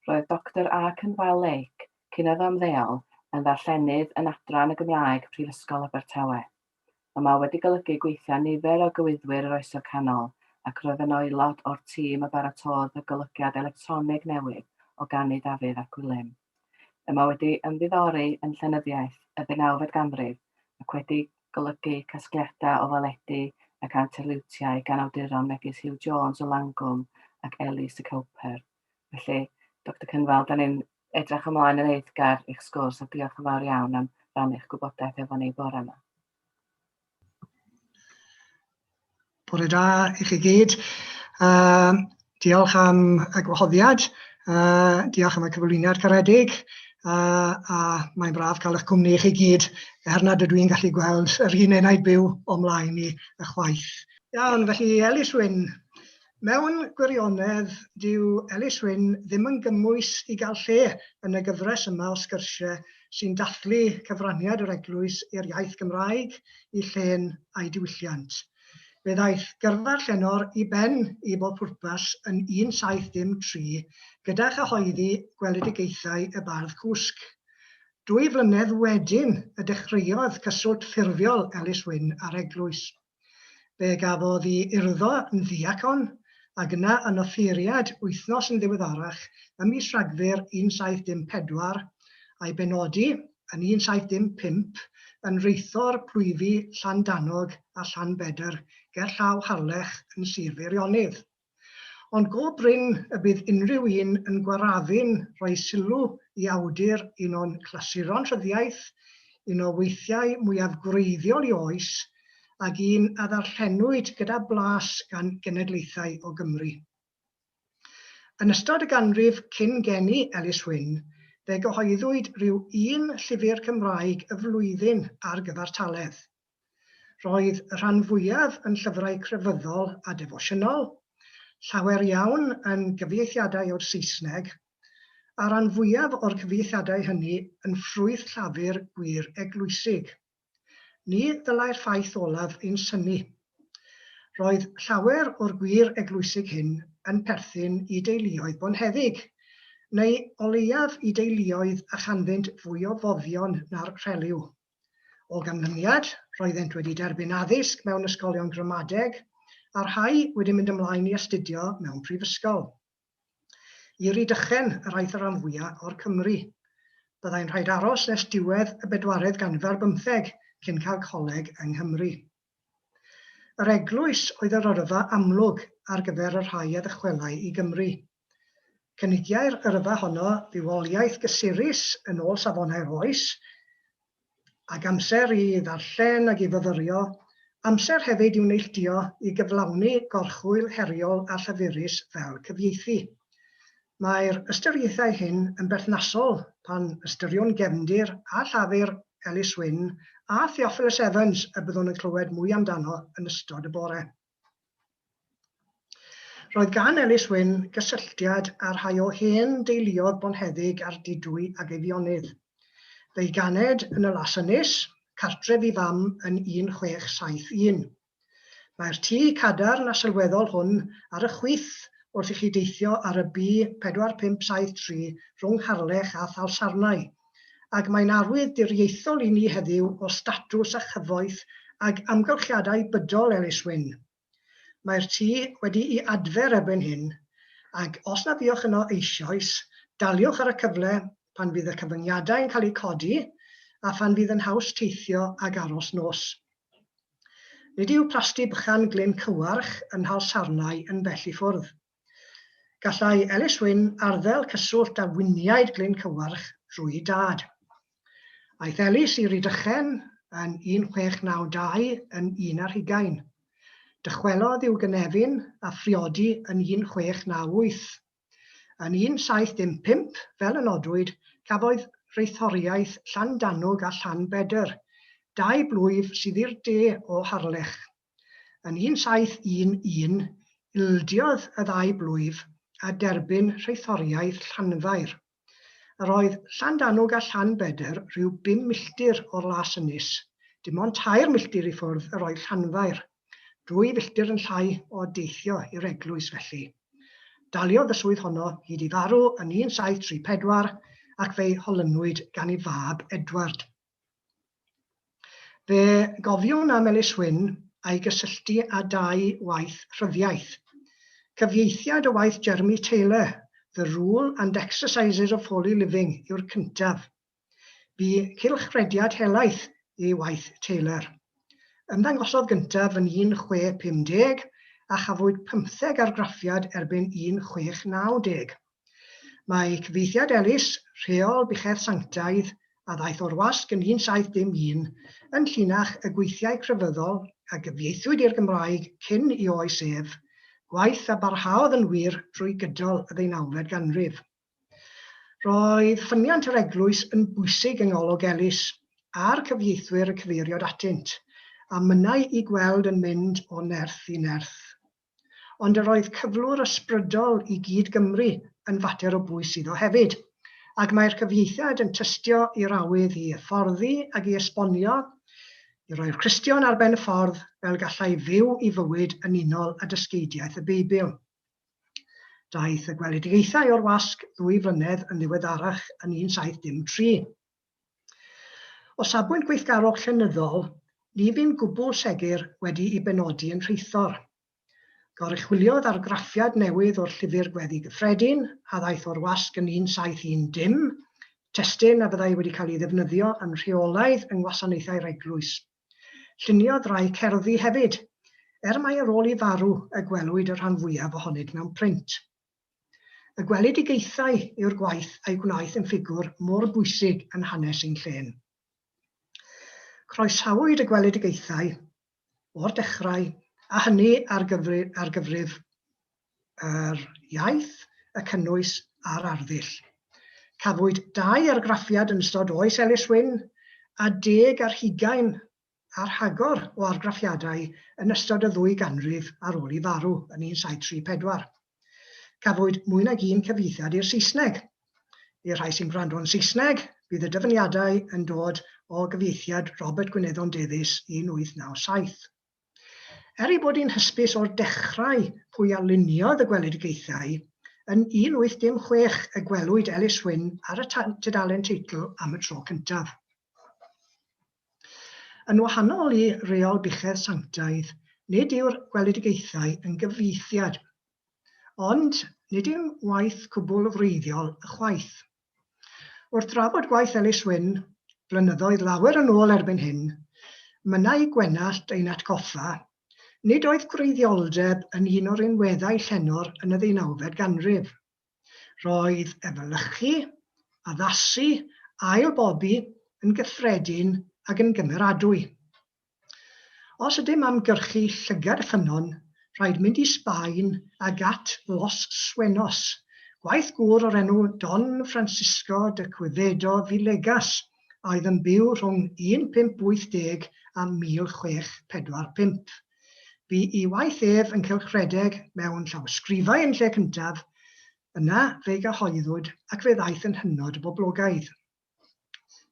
Roedd Doctor A Cynfael Lake, cyn iddo ymddeol, yn ddarllenydd yn Adran y Gymraeg Prifysgol Abertawe. Y mae wedi golygu gweithiau nifer o gywyddwyr yr Oesoedd Canol ac roedd yn aelod o'r tîm a baratôdd y golygiad electronig newydd o Ganu Dafydd ap Gwilym. Y mae wedi ymddiddori yn llenyddiaeth y ddeunawfed ganrif ac wedi golygu casgliadau o faledi ac anterliwtiau gan awduron megis Huw Jones o Langwm ac Elis y Cowper. Felly, Doctor Cynfal, da ni'n edrych ymlaen yn eiddgar i'ch sgwrs a diolch yn fawr iawn am rannu'ch gwybodaeth efo ni bore yma. Bore da i chi gyd. Uh, diolch am y gwahoddiad, uh, diolch am y cyflwyniad caredig, uh, a mae'n braf cael eich cwmni i chi gyd, er nad ydw i'n gallu gweld yr un enaid byw o mlaen i ychwaith. Iawn, felly Elis Wyn, Mewn gwirionedd, dyw Ellis Wynne ddim yn gymwys i gael lle yn y gyfres yma o sgyrsiau sy'n dathlu cyfraniad yr Eglwys i'r iaith Gymraeg, i llên a'i diwylliant. Fe ddaeth gyrfa'r llenor i ben i bob pwrpas yn 1703 gyda chyhoeddi Gweledigaethau y Bardd Cwsg. Dwy flynedd wedyn y dechreuodd cyswllt ffurfiol Ellis Wynne â'r Eglwys. Fe gafodd ei urddo yn ddiacon ac yna yn offeiriad wythnos yn ddiweddarach ym mis Rhagfyr 1714, a'i benodi yn 1715 yn reithor plwyfi Llandanwg a Llanbedr gerllaw Harlech yn Sir Feirionnydd. Ond go brin y bydd unrhyw un yn gwarafun rhoi sylw i awdur un o'n clasuron rhyddiaith, un o weithiau mwyaf gwreiddiol i oes, ac un a ddarllenwyd gyda blas gan genedlaethau o Gymry. Yn ystod y ganrif cyn geni Ellis Wynne, fe gyhoeddwyd rhyw un llyfr Cymraeg y flwyddyn ar gyfartaledd. Roedd y rhan fwyaf yn llyfrau crefyddol a defosiynol, llawer iawn yn gyfieithiadau o'r Saesneg, a rhan fwyaf o'r cyfieithiadau hynny yn ffrwyth llafur gwir eglwysig. Ni ddylai'r ffaith olaf ein synnu. Roedd llawer o'r gwir eglwysig hyn yn perthyn i deuluoedd bonheddig, neu o leiaf i deuluoedd a chanddynt fwy o foddion na'r rhelyw. O ganlyniad, roeddent wedi derbyn addysg mewn ysgolion gramadeg, a rhai wedi mynd ymlaen i astudio mewn prifysgol. I Rydychen yr aeth y rhan fwyaf o'r Cymry. Byddai'n rhaid aros nes diwedd y bedwaredd ganrif ar bymtheg cyn cael coleg yng Nghymru. Yr eglwys oedd yr yrfa amlwg ar gyfer y rhai a ddychwelai i Gymru. Cynigiai'r yrfa honno fywoliaeth gysurus yn ôl safonau'r oes, ac amser i ddarllen ac i fyfyrio, amser hefyd i'w neilltuo i gyflawni gorchwyl heriol a llafurus fel cyfieithu. Mae'r ystyriaethau hyn yn berthnasol pan ystyriwn gefndir a llafur Ellis Wynne a Theophilus Evans y byddwn yn clywed mwy amdano yn ystod y bore. Roedd gan Ellis Wynne gysylltiad â rhai o hen deuluodd bonheddig Ardudwy ac Eifionydd. Fe'i ganed yn y Las Ynys, cartref ei fam yn 1671. Mae'r tŷ cadarn a sylweddol hwn ar y chwith wrth i chi deithio ar y B4573 rhwng Harlech a Thalsarnau, ac mae'n arwydd diriaethol i ni heddiw o statws a chyfoeth ag amgylchiadau bydol Ellis Wynne. Mae'r tŷ wedi'i adfer erbyn hyn, ac os na fuoch yno eisoes, daliwch ar y cyfle pan fydd y cyfyngiadau'n cael eu codi a phan fydd yn haws teithio ag aros nos. Nid yw plasty bychan Glyn Cywarch yn Nhalsarnau yn bell i ffwrdd. Gallai Ellis Wynne arddel cyswllt â Wyniaid Glyn Cywarch drwy'i dad. Aeth Ellis i Rydychen yn 1692 yn un ar hugain. Dychwelodd i'w gynefin a phriodi yn 1698. Yn 1715, fel y nodwyd, cafodd reithoriaeth Llandanwg a Llanbedr, dau blwyf sydd i'r de o Harlech. Yn 1711, ildiodd y ddau blwyf a derbyn rheithoriaeth Llanfair. Yr oedd Llandanwg a Llanbedr rhyw bum milltir o'r Las Ynys, dim ond tair milltir i ffwrdd yr oedd Llanfair, dwy filltir yn llai o deithio i'r eglwys felly. Daliodd y swydd honno hyd ei farw yn 1734 ac fe'i holynwyd gan ei fab Edward. Fe gofiwn am Elis Wyn a'i gysylltu â dau waith rhyddiaith. Cyfieithiad o waith Jeremy Taylor, The Rule and Exercises of Holy Living yw'r cyntaf. Bu cylchrediad helaeth i waith Taylor. Ymddangosodd gyntaf yn 1650 a chafwyd pymtheg argraffiad erbyn 1690. Mae cyfieithiad Ellis, Rheol Buchedd Sanctaidd, a ddaeth o'r wasg yn 1701, yn llinach y gweithiau crefyddol a gyfieithwyd i'r Gymraeg cyn i oes ef, gwaith a barhaodd yn wir drwy gydol y ddeunawfed ganrif. Roedd ffyniant yr eglwys yn bwysig yng ngolwg Ellis a'r cyfieithwyr y cyfeiriod atynt, a mynnai i gweld yn mynd o nerth i nerth. Ond yr oedd cyflwr ysbrydol i gyd-Gymry yn fater o bwys iddo hefyd, ac mae'r cyfieithiad yn tystio i'r awydd i hyfforddi ac i esbonio, i roi'r Cristion ar ben y ffordd fel gallai fyw i fywyd yn unol â dysgeidiaeth y Beibl. Daeth y gweledigaethau o'r wasg ddwy flynedd yn ddiweddarach yn 1703. O safbwynt gweithgarwch llenyddol, ni fu'n gwbl segur wedi ei benodi yn rheithor. Goruchwyliodd argraffiad newydd o'r Llyfr Gweddi Gyffredin a ddaeth o'r wasg yn 1710, testun a fyddai wedi cael ei ddefnyddio yn rheolaidd yng ngwasanaethau'r eglwys. Lluniodd rai cerddi hefyd, er mai ar ôl ei farw y gwelwyd y rhan fwyaf ohonynt mewn print. Y gweledigaethau yw'r gwaith a'i gwnaeth yn ffigwr mor bwysig yn hanes ein llên. Croesawyd y gweledigaethau o'r dechrau, a hynny ar gyfri, ar gyfrif yr iaith, y cynnwys a'r arddull. Cafwyd dau argraffiad yn ystod oes Elis Wyn a 20 a rhagor o argraffiadau yn ystod y ddwy ganrif ar ôl ei farw yn 1734. Cafwyd mwy nag un cyfieithiad i'r Saesneg. I'r rhai sy'n gwrando yn Saesneg, bydd y dyfyniadau yn dod o gyfieithiad Robert Gwyneddon Davies 1897. Er ei bod hi'n hysbys o'r dechrau pwy a luniodd y gweledigaethau, yn 1806 y gwelwyd Ellis Wynne ar y tudalen teitl am y tro cyntaf. Yn wahanol i reol buchedd sanctaidd, nid yw'r gweledigaethau yn gyfieithiad. Ond nid yw'n waith cwbl wreiddiol ychwaith. Wrth drafod gwaith Ellis Wynne, blynyddoedd lawer yn ôl erbyn hyn, mynnai Gwenallt ein atgoffa, nid oedd gwreiddioldeb yn un o rinweddau llenor yn y ddeunawfed ganrif. Roedd efelychu, addasu, ail-bobi yn gyffredin ac yn gymeradwy. Os ydym am gyrchu llygad y ffynnon, rhaid mynd i Sbaen ag at Los Suenos, gwaith gŵr o'r enw Don Francisco de Quevedo Villegas a oedd yn byw rhwng 1580 a 1645. Bu i waith ef yn cylchredeg mewn llawysgrifau yn lle cyntaf, yna fe'i gyhoeddwyd ac fe ddaeth yn hynod boblogaidd.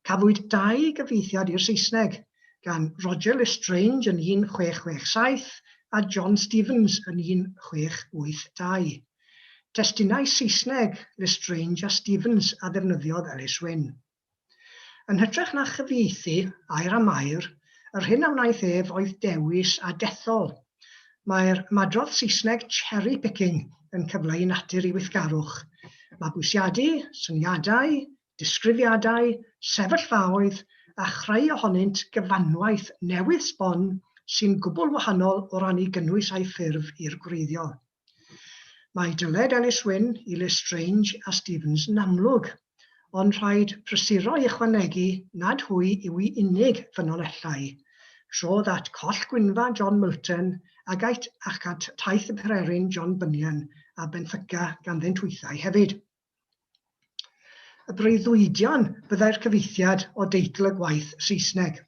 Cafwyd dau gyfieithiad i'r Saesneg, gan Roger Lestrange yn 1667 a John Stephens yn 1682. Testunau Saesneg Lestrange a Stephens a ddefnyddiodd Ellis Wynne. Yn hytrach na chyfieithu air am air, yr hyn a wnaeth ef oedd dewis a dethol. Mae'r ymadrodd Saesneg cherry picking yn cyfleu natur ei weithgarwch, mabwysiadu syniadau, disgrifiadau, sefyllfaoedd, a chreu ohonynt gyfanwaith newydd sbon sy'n gwbl wahanol o ran ei gynnwys a'i ffurf i'r gwreiddiol. Mae dyled Ellis Wynne i Lestrange a Stephens yn amlwg, ond rhaid prysuro i ychwanegu nad hwy yw'i unig ffynonellau. Trodd at Coll Gwynfa John Milton ag at ac at Taith y Pererin John Bunyan a benthyca ganddynt hwythau hefyd. Y breuddwydion fyddai'r cyfieithiad o deitl y gwaith Saesneg,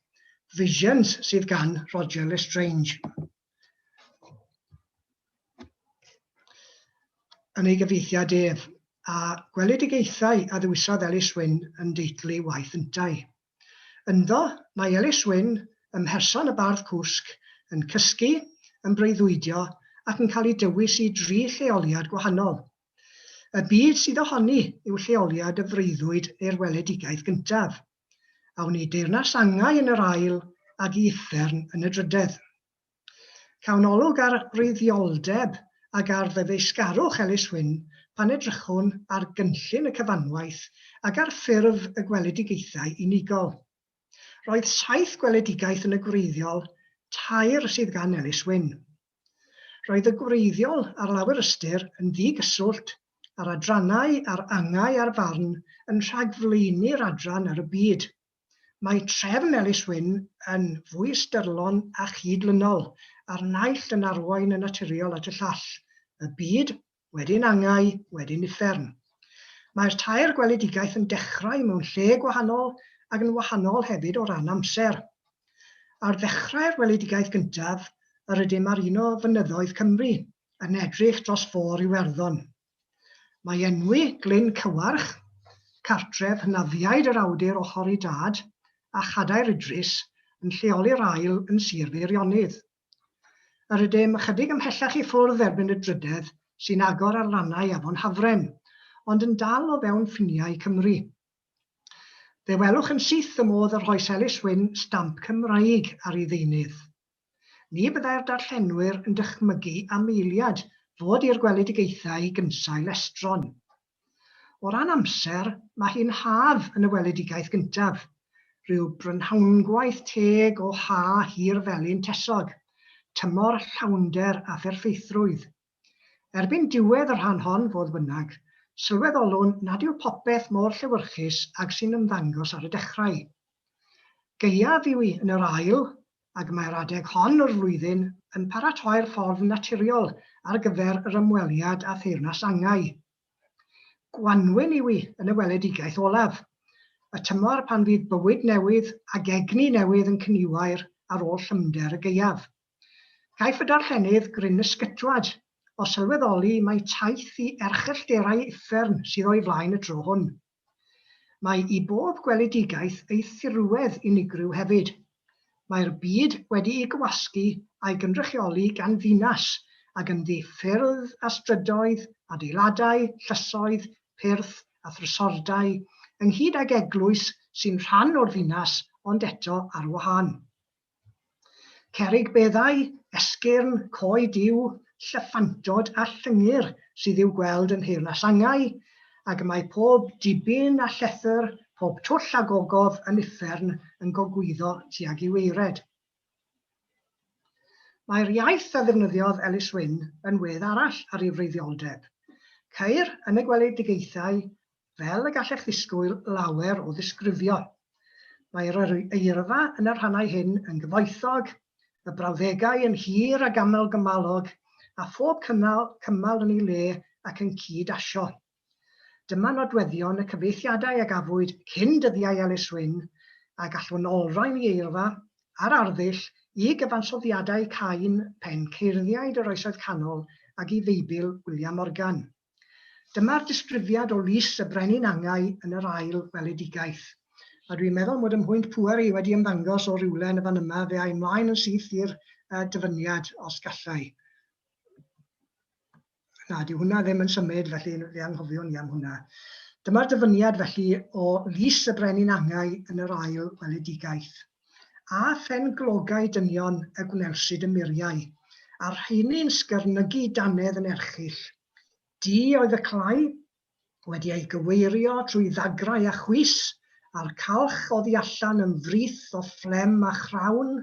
Visions sydd gan Roger Lestrange. Yn ei gyfieithiad ef, a gweledigaethau a ddewisodd Ellis Wynne yn deitl ei waith yntau. Ynddo, mae Ellis Wynne, ym mherson y bardd cwsg, yn cysgu, yn breuddwydio ac yn cael ei dywys i dri lleoliad gwahanol. Y byd sydd ohoni yw lleoliad y freuddwyd neu'r weledigaeth gyntaf. Awn i deyrnas angau yn yr ail ac i uffern yn y drydedd. Cawn olwg ar wreiddioldeb ac ar ddyfeisgarwch Ellis Wynne pan edrychwn ar gynllun y cyfanwaith ac ar ffurf y gweledigaethau unigol. Roedd saith gweledigaeth yn y gwreiddiol, tair sydd gan Ellis Wynne. Roedd y gwreiddiol, ar lawer ystyr, yn ddi-gyswllt, a'r adrannau a'r angau a'r farn yn rhagflaenu'r adran ar y byd. Mae trefn Ellis Wynne yn fwy ystyrlon a chyd-lynol, a'r naill yn arwain yn naturiol at y llall, y byd, wedyn angau, wedyn uffern. Mae'r tair gweledigaeth yn dechrau mewn lle gwahanol ac yn wahanol hefyd o ran amser. Ar ddechrau'r weledigaeth gyntaf, yr ydym ar un o fynyddoedd Cymru, yn edrych dros fôr Iwerddon. Mae enwi Glyn Cywarch, cartref hynafiaid yr awdur ochr ei dad, a Chadair Idris, yn lleoli'r ail yn Sir Feirionnydd. Yr ydym ychydig ymhellach i ffwrdd erbyn y drydedd sy'n agor ar lannau Afon Hafren, ond yn dal o fewn ffiniau Cymru. Fe welwch yn syth y modd y rhoes Ellis Wynne stamp Cymraeg ar ei ddeunydd. Ni byddai'r darllenwyr yn dychmygu am eiliad fod i'r gweledigaethau gynsail estron. O ran amser, mae hi'n haf yn y weledigaeth gyntaf, rhyw brynhawngwaith teg o ha hir felyn tesog, tymor llawnder a pherffeithrwydd. Erbyn diwedd y rhan hon, fodd bynnag, sylweddolwn nad yw popeth mor llewyrchus ag sy'n ymddangos ar y dechrau. Gaeaf yw hi yn yr ail, ac mae'r adeg hon o'r flwyddyn yn paratoi'r ffordd naturiol ar gyfer yr ymweliad â Theyrnas Angau. Gwanwyn yw hi yn y weledigaeth olaf, y tymor pan fydd bywyd newydd ac egni newydd yn cyniwair ar ôl llymder y gaeaf. Caiff y darllenydd gryn ysgytwad o sylweddoli mai taith i erchyllterau uffern sydd o'i flaen y tro hwn. Mae i bob gweledigaeth ei thirwedd unigryw hefyd. Mae'r byd wedi'i gywasgu a'i gynrychioli gan ddinas, ag ynddi ffyrdd a strydoedd, adeiladau, llysoedd, pyrth a thrysordai, ynghyd ag eglwys sy'n rhan o'r ddinas ond eto ar wahân. Cerrig beddau, esgyrn, coed yw, llyffantod a llyngyr sydd i'w gweld yn Nheyrnas Angau, ac y mae pob dibyn a llethr, pob twll a gogof yn uffern yn gogwyddo tuag i waered. Mae'r iaith a ddefnyddiodd Ellis Wynne yn wedd arall ar ei wreiddioldeb. Ceir yn y gweledigaethau Fel y gallech ddisgwyl, lawer o ddisgrifio. Mae'r eirfa yn y rhannau hyn yn gyfoethog, y brawddegau yn hir ac aml-gymalog, a phob cymal, cymal yn ei le ac yn cyd-asio. Dyma nodweddion y cyfieithiadau a gafwyd cyn dyddiau Ellis Wynne, a gallwn olrhain ei eirfa a'r arddull i gyfansoddiadau cain penceirniaid yr Oesoedd Canol ac i Feibl William Morgan. Dyma'r disgrifiad o lys y Brenin Angau yn yr ail weledigaeth. A dwi'n meddwl mod 'y mhwynt pŵer i wedi ymddangos o rywle yn y fan yma, fe ai mlaen yn syth i'r uh, dyfyniad os gallai. Na, dyw hwnna ddim yn symud, felly fe anghofiwn i am hwnna. Dyma'r dyfyniad felly o lys y Brenin Angau yn yr ail weledigaeth. A phen-glogau dynion y gwnelsid y muriau, a'r rheini'n sgyrnygu dannedd yn erchyll. Du oedd y clai, wedi ei gyweirio trwy ddagrau a chwys, a'r calch oddi allan yn frith o fflem a chrawn,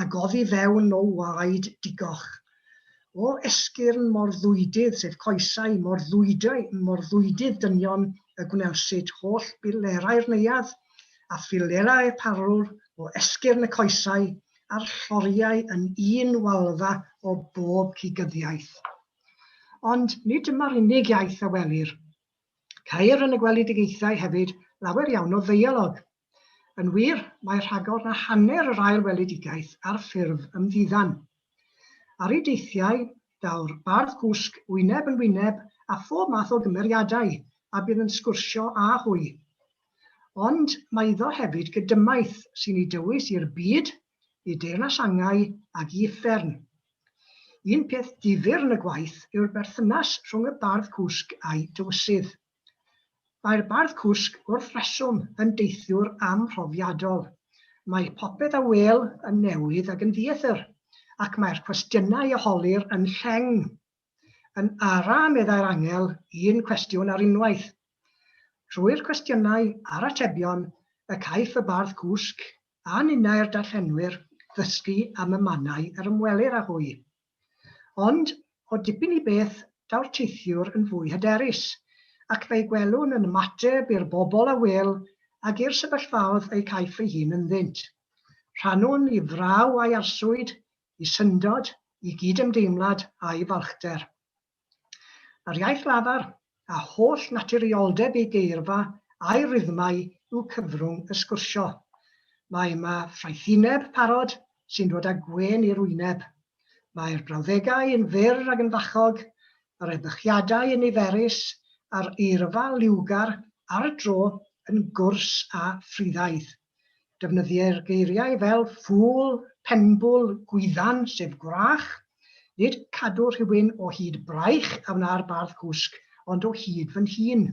ac oddi fewn o waed digoch. O esgyrn mor ddwydydd, sef coesau, mor ddwydau, mor ddwydydd dynion y gwnelsid holl bilerau'r neuadd, a philerau'r parlwr o esgyrn y coesau, a'r lloriau yn un walfa o bob cigyddiaeth. Ond nid dyma'r unig iaith a welir. Ceir yn y gweledigaethau hefyd lawer iawn o ddeialog. Yn wir, mae rhagor na hanner yr ail weledigaeth ar ffurf ymddiddan. Ar ei deithiau, daw'r bardd cwsg wyneb yn wyneb â phob math o gymeriadau a bydd yn sgwrsio â hwy. Ond mae iddo hefyd gydymaith sy'n ei dywys i'r byd, i deyrnas angau ac i uffern. Un peth difyr yn y gwaith yw'r berthynas rhwng y bardd cwsg a'i dywysydd. Mae'r bardd cwsg wrth reswm yn deithiwr amhrofiadol. Mae popeth a wêl yn newydd ac yn ddieithr, ac mae'r cwestiynau a holir yn lleng. Yn ara, meddai'r angel, un cwestiwn ar unwaith. Trwy'r cwestiynau a'r atebion y caiff y bardd cwsg, a ninnau'r darllenwyr, ddysgu am y mannau yr ymwelir â hwy. Ond, o dipyn i beth, daw'r teithiwr yn fwy hyderus, ac fe'i gwelwn yn ymateb i'r bobl a wêl ag i'r sefyllfaoedd y'i caiff ei hun ynddynt. Rhannwn i fraw a'i arswyd, i syndod, i gydymdeimlad a'i falchder. Yr iaith lafar, a holl naturioldeb ei geirfa a'i rythmau yw cyfrwng y sgwrsio. Mae yma ffraethineb parod sy'n dod â gwên i'r wyneb. Mae'r brawddegau yn fyr ac yn fachog, yr ebychiadau yn niferus, a'r eirfa liwgar ar y dro yn gwrs a phruddaidd. Defnyddir geiriau fel ffŵl, penbwl, gwyddan, sef gwrach. Nid cadw rhywun o hyd braich a wna'r bardd cwsg, ond o hyd fy nhîn.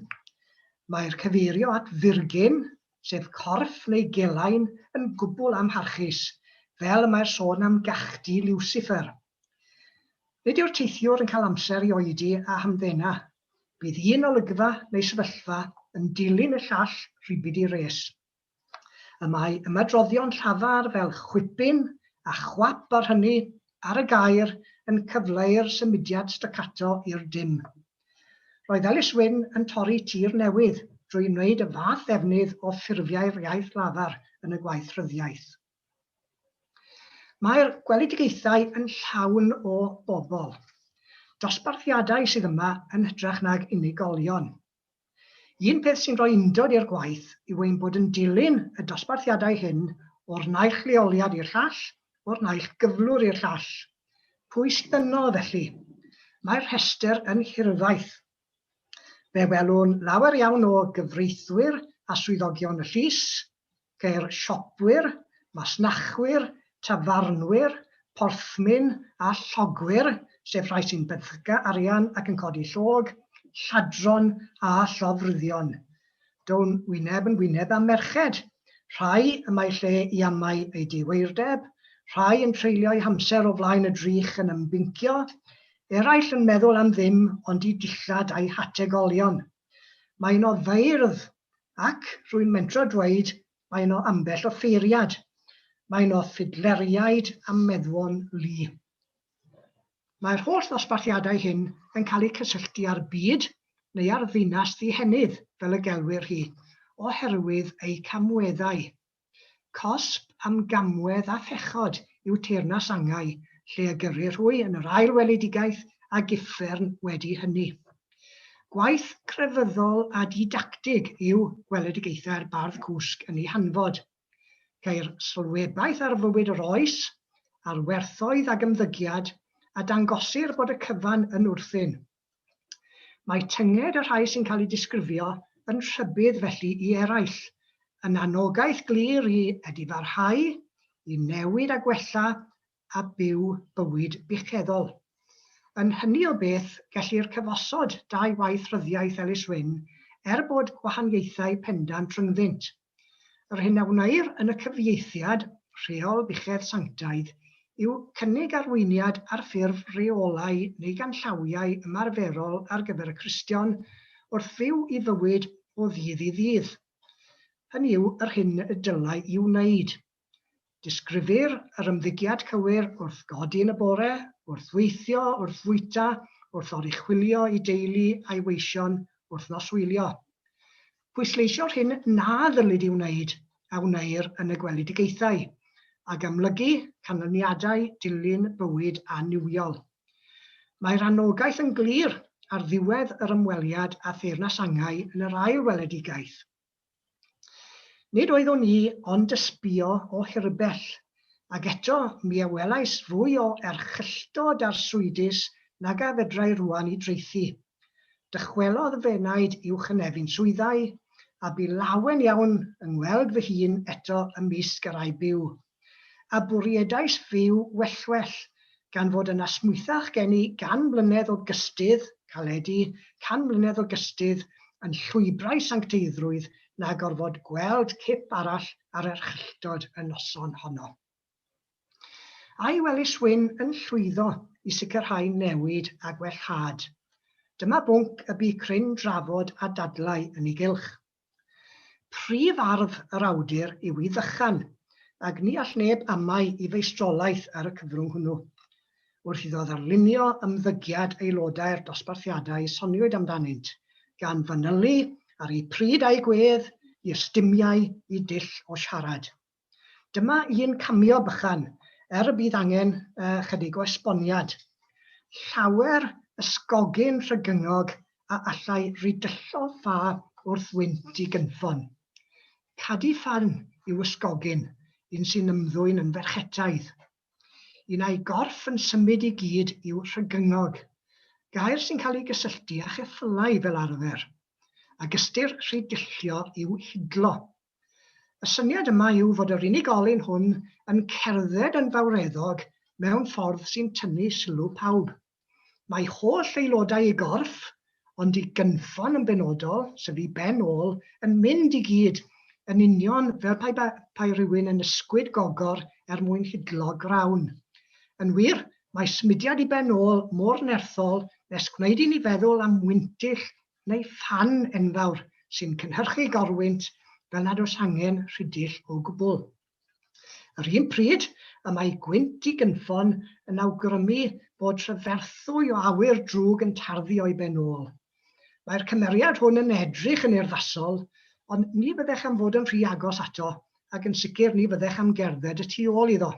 Mae'r cyfeirio at furgyn, sef corff neu gelain, yn gwbl amharchus, fel y mae'r sôn am gachdy Liwsiffer. Nid yw'r teithiwr yn cael amser i oedi a hamddena. Bydd un olygfa neu sefyllfa yn dilyn y llall rhybud i res. Y mae ymadroddion llafar fel chwipyn a chwap ar hynny ar y gair yn cyfleu'r symudiad staccato i'r dim. Roedd Ellis Wynne yn torri tir newydd drwy wneud y fath ddefnydd o ffurfiau'r iaith lafar yn y gwaith rhyddiaith. Mae'r gweledigaethau yn llawn o bobl. Dosbarthiadau sydd yma yn hytrach nag unigolion. Un peth sy'n rhoi undod i'r gwaith yw ein bod yn dilyn y dosbarthiadau hyn o'r naill leoliad i'r llall, o'r naill gyflwr i'r llall. Pwy sydd yno, felly? Mae'r rhestr yn hirfaith. Fe welwn lawer iawn o gyfreithwyr a swyddogion y llys, Ceir siopwyr, masnachwyr, tafarnwyr, porthmyn a llogwyr, sef rhai sy'n benthyca arian ac yn codi llog, lladron a llofruddion. Down wyneb yn wyneb â merched, rhai y mae lle i amau eu diweirdeb, rhai yn treulio'u hamser o flaen y drych yn ymbincio, eraill yn meddwl am ddim ond eu dillad a'u hategolion. Mae yno feirdd Ac, rwy'n mentro dweud, mae yno ambell offeiriad. Mae yno ffidleriaid a meddwon lu. Mae'r holl ddosbarthiadau hyn yn cael eu cysylltu â'r byd, neu â'r ddinas ddihenydd, fel y gelwir hi, oherwydd eu camweddau. Cosb am gamwedd a phechod yw teyrnas angau, lle y gyrrir hwy yn yr ail weledigaeth ag uffern wedi hynny. Gwaith crefyddol a didactig yw gweledigaethau'r bardd cwsg yn ei hanfod. Ceir sylwebaeth ar fywyd yr oes, ar werthoedd ag ymddygiad, a dangosir bod y cyfan yn wrthun. Mae tynged y rhai sy'n cael eu disgrifio yn rhybudd felly i eraill, yn anogaeth glir i edifarhau, i newid a gwella a byw bywyd bucheddol. Yn hynny o beth, gellir cyfosod dau waith rhyddiaith Ellis Wynne er bod gwahaniaethau pendant rhyngddynt. Yr hyn a wneir yn y cyfieithiad, Rheol Buchedd Sanctaidd, yw cynnig arweiniad ar ffurf rheolau neu ganllawiau ymarferol ar gyfer y Cristion wrth fyw i fywyd o ddydd i ddydd. Hynny yw, yr hyn y dylai i wneud. Disgrifir yr ymddygiad cywir wrth godi yn y bore, wrth weithio, wrth fwyta, wrth oruchwylio i deulu a'i weision, wrth noswylio. Pwysleisio'r hyn na ddylid ei wneud a wneir yn y gweledigaethau, ag amlygu canlyniadau dilyn bywyd annuwiol. Mae'r anogaeth yn glir ar ddiwedd yr ymweliad â Theyrnas Angau yn yr ail weledigaeth. Nid oeddwn i ond ysbïo o hirbell, ac eto mi a welais fwy o erchylltod arswydus nag a fedrai rwan i draethu. Dychwelodd fy enaid i'w chynefin swyddau, a bu lawen iawn yng ngweld fy hun eto ymysg y rhai byw. A bwriedais fyw wellwell, gan fod yn asmwythach gen i gan mlynedd o gystudd, caledi, 100 mlynedd o gystudd yn llwybrau sancteiddrwydd na gorfod gweld cip arall ar erchylltod y noson honno. Ai Elis Wyn yn llwyddo i sicrhau newid a gwellhad? Dyma bwnc y bu cryn drafod a dadlau yn ei gylch. Prif arf yr awdur yw i ddychan, ac ni all neb amau i feistrolaeth ar y cyfrwng hwnnw. Wrth iddo ddarlunio ymddygiad aelodau'r dosbarthiadau soniwyd amdanynt, gan fanylu ar eu pryd a'u gwedd, eu ystumiau, eu dull o siarad. Dyma un cameo bychan, er y bydd angen ychydig o esboniad. Llawer ysgogyn rhygyngog a allai ridyllo ffa wrth wynt i gynffon. Cadi ffan yw ysgogyn, un sy'n ymddwyn yn ferchetaidd. Un a'i gorff yn symud i gyd yw rhygyngog, gair sy'n cael ei gysylltu â cheffylau fel arfer. Ac ystyr rhidyllio yw hidlo. Y syniad yma yw fod yr unigolyn hwn yn cerdded yn fawreddog mewn ffordd sy'n tynnu sylw pawb. Mae holl aelodau ei gorff, ond ei gynffon yn benodol, sef ei ben ôl, yn mynd i gyd yn union fel pe bai rhywun yn ysgwyd gogor er mwyn hidlo grawn. Yn wir, mae symudiad ei ben ôl mor nerthol nes gwneud i ni feddwl am wyntyll neu ffan enfawr sy'n cynhyrchu gorwynt fel nad oes angen rhidill o gwbl. Yr un pryd, y mae gwynt i gynffon yn awgrymu bod rhyferthwy o awyr drwg yn tarddu o'i ben ôl. Mae'r cymeriad hwn yn edrych yn urddasol, ond ni fyddech am fod yn rhy agos ato, ac yn sicr ni fyddech am gerdded y tu ôl iddo.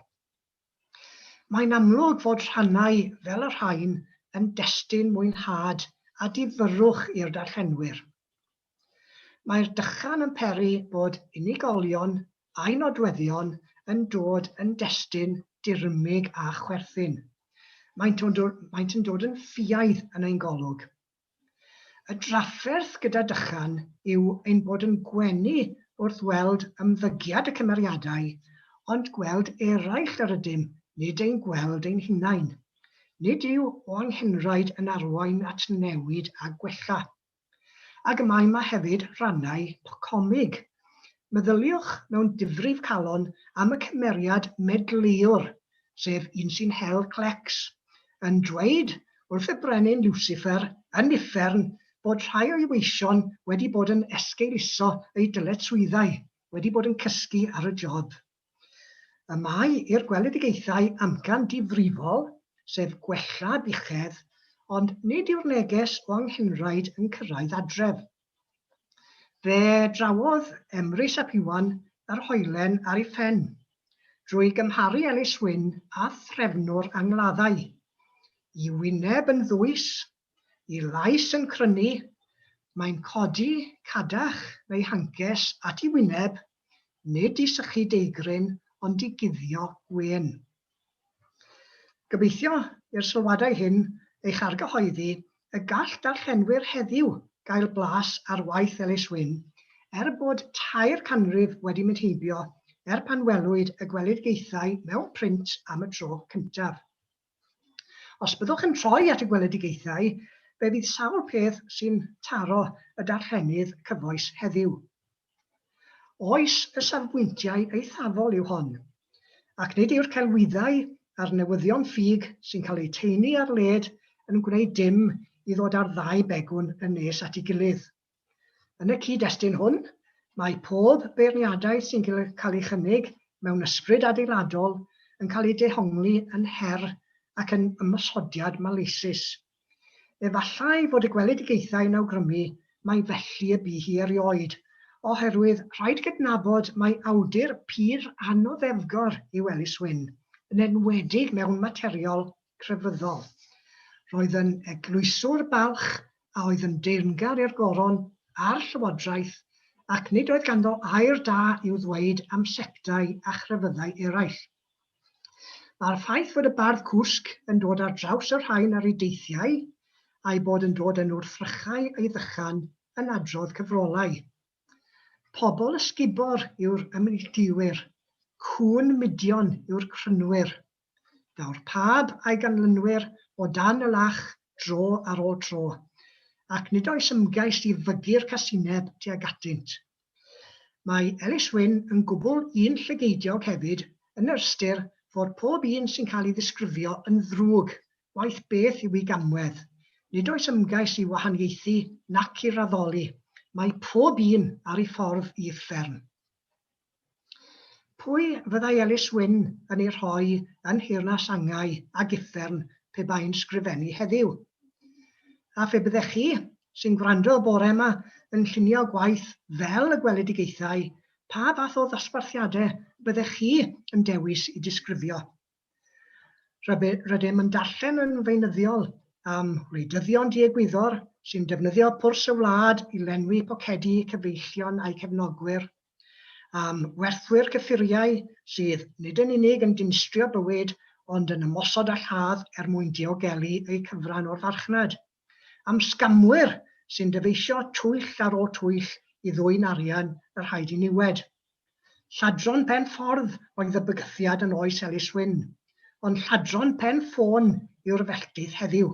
Mae'n amlwg fod rhannau fel y rhain yn destun mwynhad a difyrrwch i'r darllenwyr. Mae'r dychan yn peri bod unigolion a'u nodweddion yn dod yn destun dirmyg a chwerthin. Maent yn dod yn ffiaidd yn ein golwg. Y drafferth gyda dychan yw ein bod yn gwenu wrth weld ymddygiad y cymeriadau, ond gweld eraill yr ydym, nid ein gweld ein hunain. Nid yw o anghenraid yn arwain at newid a gwella. Ac y mae 'ma hefyd rannau comig. Meddyliwch mewn difrif calon am y cymeriad medleuwr, sef un sy'n hel clecs, yn dweud wrth y brenin Lucifer yn uffern bod rhai o'i weision wedi bod yn esgeuluso eu dyletswyddau, wedi bod yn cysgu ar y job. Y mae i'r gweledigaethau amcan difrifol, sef gwella buchedd, ond nid yw'r neges o anghenraid yn cyrraedd adref. Fe drawodd Emrys ap Iwan yr hoelen ar ei phen, drwy gymharu Elis Wyn â threfnwr angladdau. I wyneb yn ddwys, i lais yn crynu, mae'n codi cadach neu hances at ei wyneb, nid i sychu deigryn ond i guddio gwên. Gobeithio i'r sylwadau hyn eich argyhoeddi y gall darllenwyr heddiw gael blas ar waith Elis Wyn, er bod tair canrif wedi mynd heibio er pan welwyd y gweledigaethau mewn print am y tro cyntaf. Os byddwch yn troi at y gweledigaethau, fe fydd sawl peth sy'n taro y darllenydd cyfoes heddiw. Oes y safbwyntiau eithafol yw hon, ac nid yw'r celwyddau a'r newyddion ffug sy'n cael eu taenu ar led yn gwneud dim i ddod â'r ddau begwn yn nes at ei gilydd. Yn y cyd-destun hwn, mae pob beirniadaeth sy'n cael ei chynnig mewn ysbryd adeiladol yn cael ei dehongli yn her ac yn ymosodiad maleisus. Efallai fod y gweledigaethau yn awgrymu mai felly y bu hi erioed, oherwydd rhaid cydnabod mai awdur pur anoddefgor yw Elis Wyn, yn enwedig mewn materiol crefyddol. Roedd yn eglwyswr balch a oedd yn deyrngar i'r Goron a'r Llywodraeth, ac nid oedd ganddo air da i'w ddweud am sectau a chrefyddau eraill. Mae'r ffaith fod y bardd cwsg yn dod ar draws y rhain ar ei deithiau, a'i bod yn dod yn wrthrychau ei ddychan yn adrodd cyfrolau. Pobl ysgubor yw'r ymneilltuwyr, cŵn mudion yw'r crynwyr. Daw'r Pab a'i ganlynwyr o dan y lach dro ar ôl tro, ac nid oes ymgais i fygu'r casineb tuag atynt. Mae Ellis Wynne yn gwbl un llygeidiog hefyd yn yr ystyr fod pob un sy'n cael ei ddisgrifio yn ddrwg, waeth beth yw ei gamwedd. Nid oes ymgais i wahaniaethu nac i raddoli, mae pob un ar ei ffordd i uffern. Pwy fyddai Ellis Wynne yn ei rhoi yn nheyrnas angau ag uffern pe bai'n sgrifennu heddiw? A phe byddech chi, sy'n gwrando y bore yma, yn llunio gwaith fel y gweledigaethau, pa fath o ddosbarthiadau byddech chi yn dewis i disgrifio? Rydym yn darllen yn feunyddiol am wleidyddion diegwyddor sy'n defnyddio pwrs y wlad i lenwi pocedi cyfeillion a'u cefnogwyr, am werthwyr cyffuriau sydd nid yn unig yn dinistrio bywyd ond yn ymosod a lladd er mwyn diogelu eu cyfran o'r farchnad, am sgamwyr sy'n dyfeisio twyll ar ôl twyll i ddwyn arian y rhai diniwed. Lladron pen ffordd oedd y bygythiad yn oes Ellis Wynne, ond lladron pen ffôn yw'r felltith heddiw.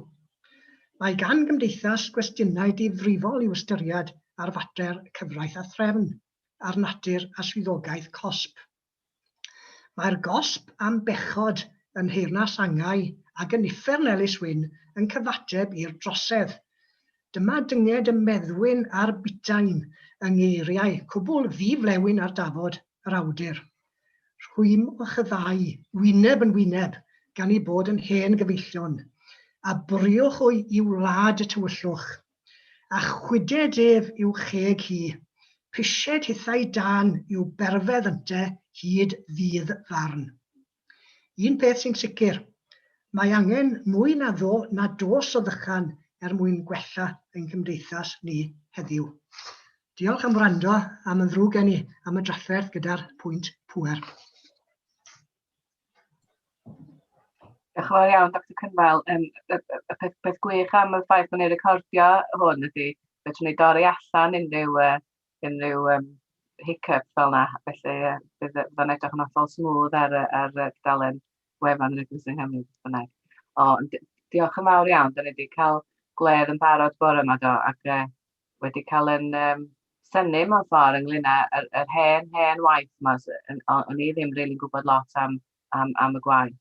Mae gan gymdeithas gwestiynau difrifol i'w ystyried ar fater cyfraith a threfn, ar natur a swyddogaeth cosb. Mae'r gosb am bechod yn nheyrnas angau ac yn uffern Ellis Wynne yn cyfateb i'r drosedd. Dyma dynged y meddwyn a'r butain yng ngeiriau cwbl ddi-flewyn ar dafod yr awdur. Rhwymwch y ddau, wyneb yn wyneb, gan eu bod yn hen gyfeillion, a bwriwch hwy i wlad y tywyllwch. A chwyded ef i'w cheg hi, pisied hithau dân i'w berfedd ynte hyd ddydd farn. Un peth sy'n sicr, mae angen mwy na ddo na dos o ddychan er mwyn gwella ein cymdeithas ni heddiw. Diolch am wrando, a mae'n ddrwg gen i am y drafferth gyda'r pwynt pŵer. Diolch yn fawr iawn, Dr Cynfael. Um, y, y, y peth, peth gwych am y ffaith bod ni'n recordio hwn ydy, fedrwn ni dorri allan unrhyw, uh, unrhyw um, hiccup fel 'na, felly yy bydd bydd o'n edrych yn hollol smooth ar y ar y dudalen wefan yr Eglwys yng Nghymru beth bynnag. O, ond diolch yn fawr iawn, da ni wedi cael gwledd yn barod bore yma do, ac uh, wedi cael yn um, synnu mewn ffordd ynglyn â yr, yr hen, hen waith yma. O'n i ddim rili'n gwybod lot am, am, am y gwaith,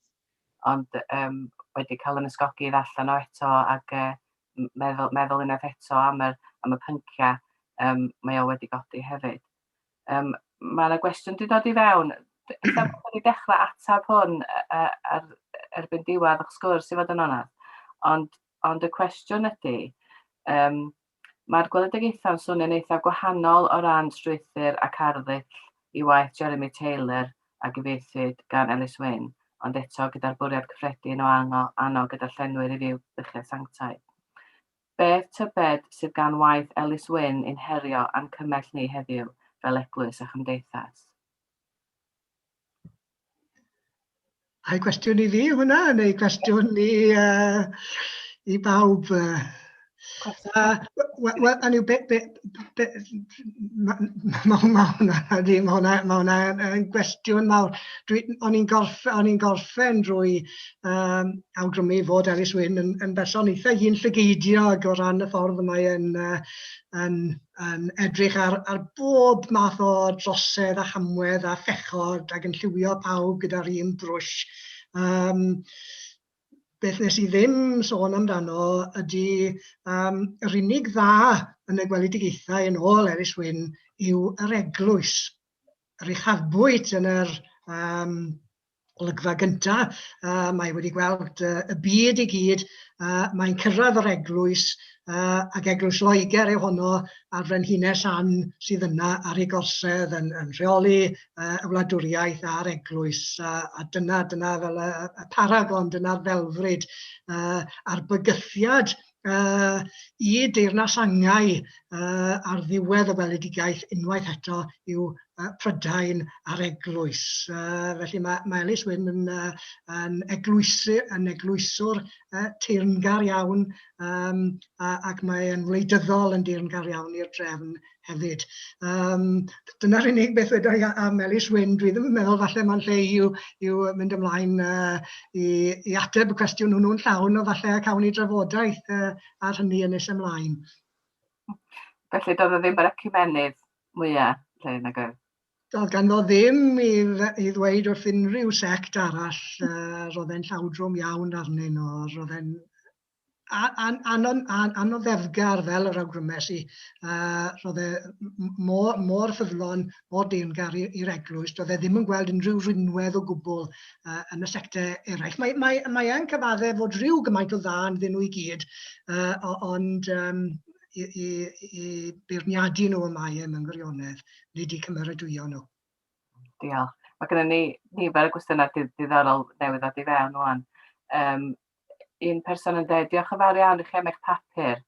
ond um, wedi cael yn ysgogi i ddarllen o eto ac uh, meddwl, meddwl unwaith eto am yr, am y pynciau um, mae o wedi godi hefyd. Um, mae yna gwestiwn wedi dod i fewn. Ella bod wedi dechrau ateb hwn ar, erbyn diwedd o'ch sgwrs i fod yn onest. Ond, ond y cwestiwn ydy, um, mae'r gweledigaethau'n swnio'n eithaf gwahanol o ran strwythur ac arddull i waith Jeremy Taylor a gyfieithwyd gan Ellis Wynne, ond eto gyda'r bwriad cyffredin o annog y darllenwyr i fyw buchedd sanctaidd. Beth, tybed, sydd gan waith Ellis Wynne i'n herio a'n cymell ni heddiw fel eglwys a chymdeithas? Ai cwestiwn i fi hwnna, neu cwestiwn i, uh, i bawb? Uh, Wel, hynny yw, be, be, be, ma, ma, ma hwnna, ydy, ma hwnna, ma hwnna yn gwestiwn mawr. Dwi, o'n i'n gorffen, o'n i'n gorffen drwy um, awgrymu fod Ellis Wynne yn, yn berson eitha un llygeidiog o ran y ffordd y mae yn, uh, yn, yn edrych ar, ar bob math o drosedd a chamwedd a phechod ac yn lliwio pawb gyda'r un brwsh. Um, beth nes i ddim sôn amdano ydy um, yr unig dda yn y gweledigaethau yn ôl Elis Wyn yw yr eglwys. Yr uchafbwynt yn yr um, olygfa gyntaf, uh, mae wedi gweld uh, y byd i gyd, uh, mae'n cyrraedd yr eglwys, uh, ac eglwys Loegr yw honno, a'r frenhines Ann sydd yna ar ei gorsedd yn, yn rheoli uh, y wladwriaeth a'r eglwys, uh, a dyna, dyna fel y, y paragon, dyna'r ddelfryd, uh, a'r bygythiad uh, i deyrnas angau uh, ar ddiwedd y weledigaeth unwaith eto yw Prydain a'r Eglwys. Felly mae, mae Ellis Wynne yn, yn, eglwysu, yn eglwyswr teyrngar iawn um, a, ac mae'n wleidyddol yn deyrngar iawn i'r drefn hefyd. Um, dyna'r unig beth weda i am Ellis Wynne. Dwi ddim yn meddwl falle mae'n lle i'w, i'w mynd ymlaen uh, i, i ateb y cwestiwn hwnnw'n llawn, o falle y cawn ni drafodaeth uh, ar hynny yn nes ymlaen. Felly doedd o ddim yr ecumenydd mwyaf lle nag oedd? Doedd ganddo ddim i, i ddweud wrth unrhyw sect arall, uh, roedd e'n llawdrwm iawn arnyn nhw, roedd e'n anoddefgar fel yr awgrymes i, uh, roedd e mor, mor ffyddlon, mor deyrngar i'r eglwys, doedd e ddim yn gweld unrhyw rinwedd o gwbl uh, yn y sectau eraill. Mae, mae, mae e'n cyfaddef fod rhyw gymaint o dda ynddyn nhw i gyd, uh, ond um, i, i, i beirniadu nhw y mae e mewn gwirionedd, nid i cymeradwyo nhw. Diolch. Mae gennym ni nifer o gwestiynau diddorol newydd ddod i fewn wan. Um, un person yn dweud, diolch yn fawr iawn i chi am eich papur.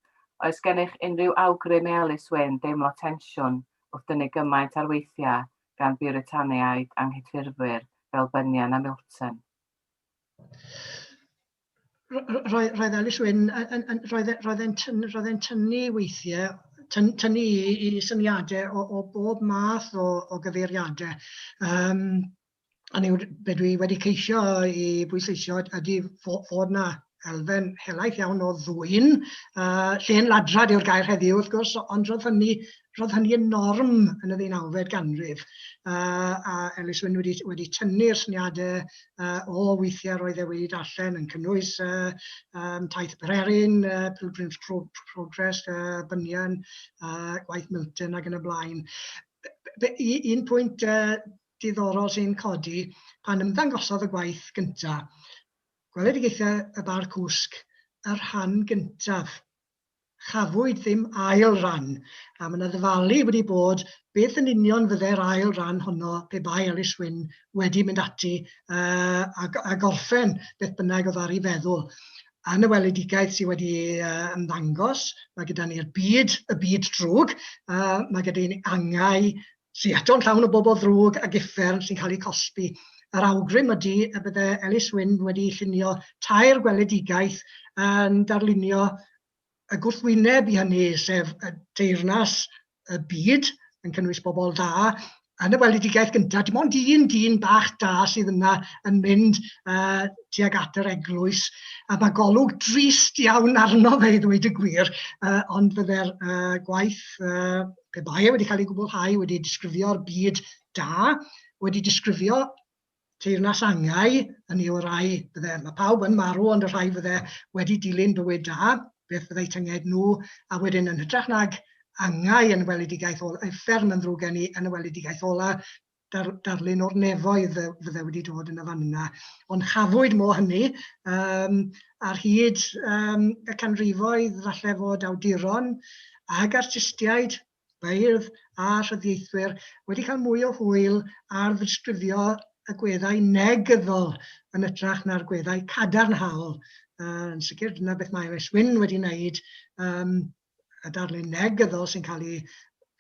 Oes gennych unrhyw awgrym i Ellis Wynne deimlo tensiwn wrth dynnu gymaint ar weithiau gan Biwritaniaid anghydffurfwyr fel Bunyan a Milton? Roedd, roedd Ellis Wynne, roedd, e, roedd e'n tyn, roedd e'n tynnu weithiau, tyn, tynnu i, i syniadau o, o bob math o, o gyfeiriadau. Um, Hynny yw, be dwi wedi ceisio i bwysleisio ydy fod 'na elfen helaeth iawn o ddwyn. Uh, llên ladrad yw'r gair heddiw, wrth gwrs, ond roedd hynny, roedd hynny yn norm yn y ddeunawfed ganrif. Uh, a Ellis Wynne wedi, wedi tynnu'r syniadau uh, o weithiau roedd e wedi darllen yn cynnwys uh, um, Taith Pererin, uh, Pilgrim's Pro Progress, uh, Bunyan, uh, gwaith Milton ac yn y blaen. Un pwynt uh, diddorol sy'n codi pan ymddangosodd y gwaith gyntaf, Gweledigaethau y Bar Cwsg, y rhan gyntaf. Chafwyd ddim ail ran, a mae 'na ddyfalu wedi bod beth yn union fydde'r ail ran honno pe bai Ellis Wynne wedi mynd ati uh, a, a gorffen beth bynnag oedd ar ei feddwl. Yn y weledigaeth sydd wedi uh, ymddangos, mae gyda ni'r byd, y byd drwg, uh, mae gyda ni angau sy eto'n llawn o bobl ddrwg ac uffern sy'n cael eu cosbi. Yr awgrym ydy y bydde Ellis Wynne wedi llunio tair gweledigaeth yn darlunio y gwrthwyneb i hynny, sef y deyrnas y byd, yn cynnwys bobl dda. Yn y weledigaeth gyntaf, dim ond un dyn bach da sydd yna yn mynd uh, tuag at yr eglwys, a mae golwg drist iawn arno fe i ddweud y gwir, uh, ond fydde'r uh, gwaith uh, pe bai e wedi cael ei gwblhau, wedi disgrifio'r byd da, wedi disgrifio teyrnas angau, hynny yw y rhai fydde, mae pawb yn marw, ond y rhai fydde wedi dilyn bywyd da, beth fyddai tynged nhw, a wedyn yn hytrach nag angau yn y weledigaeth ola, uffern yn ddrwg gen i yn y weledigaeth ola, dar, darlun o'r nefoedd fydde wedi dod yn y fan yna. Ond chafwyd mo hynny, um, ar hyd um, y canrifoedd falle fod awduron ag artistiaid, beirdd a rhyddieithwyr wedi cael mwy o hwyl ar ddisgrifio y gweddau negyddol yn ytrach na'r gweddau cadarnhaol. Uh, yn sicr, dyna beth mae Oes Wyn wedi wneud, um, y darlun negyddol sy'n cael ei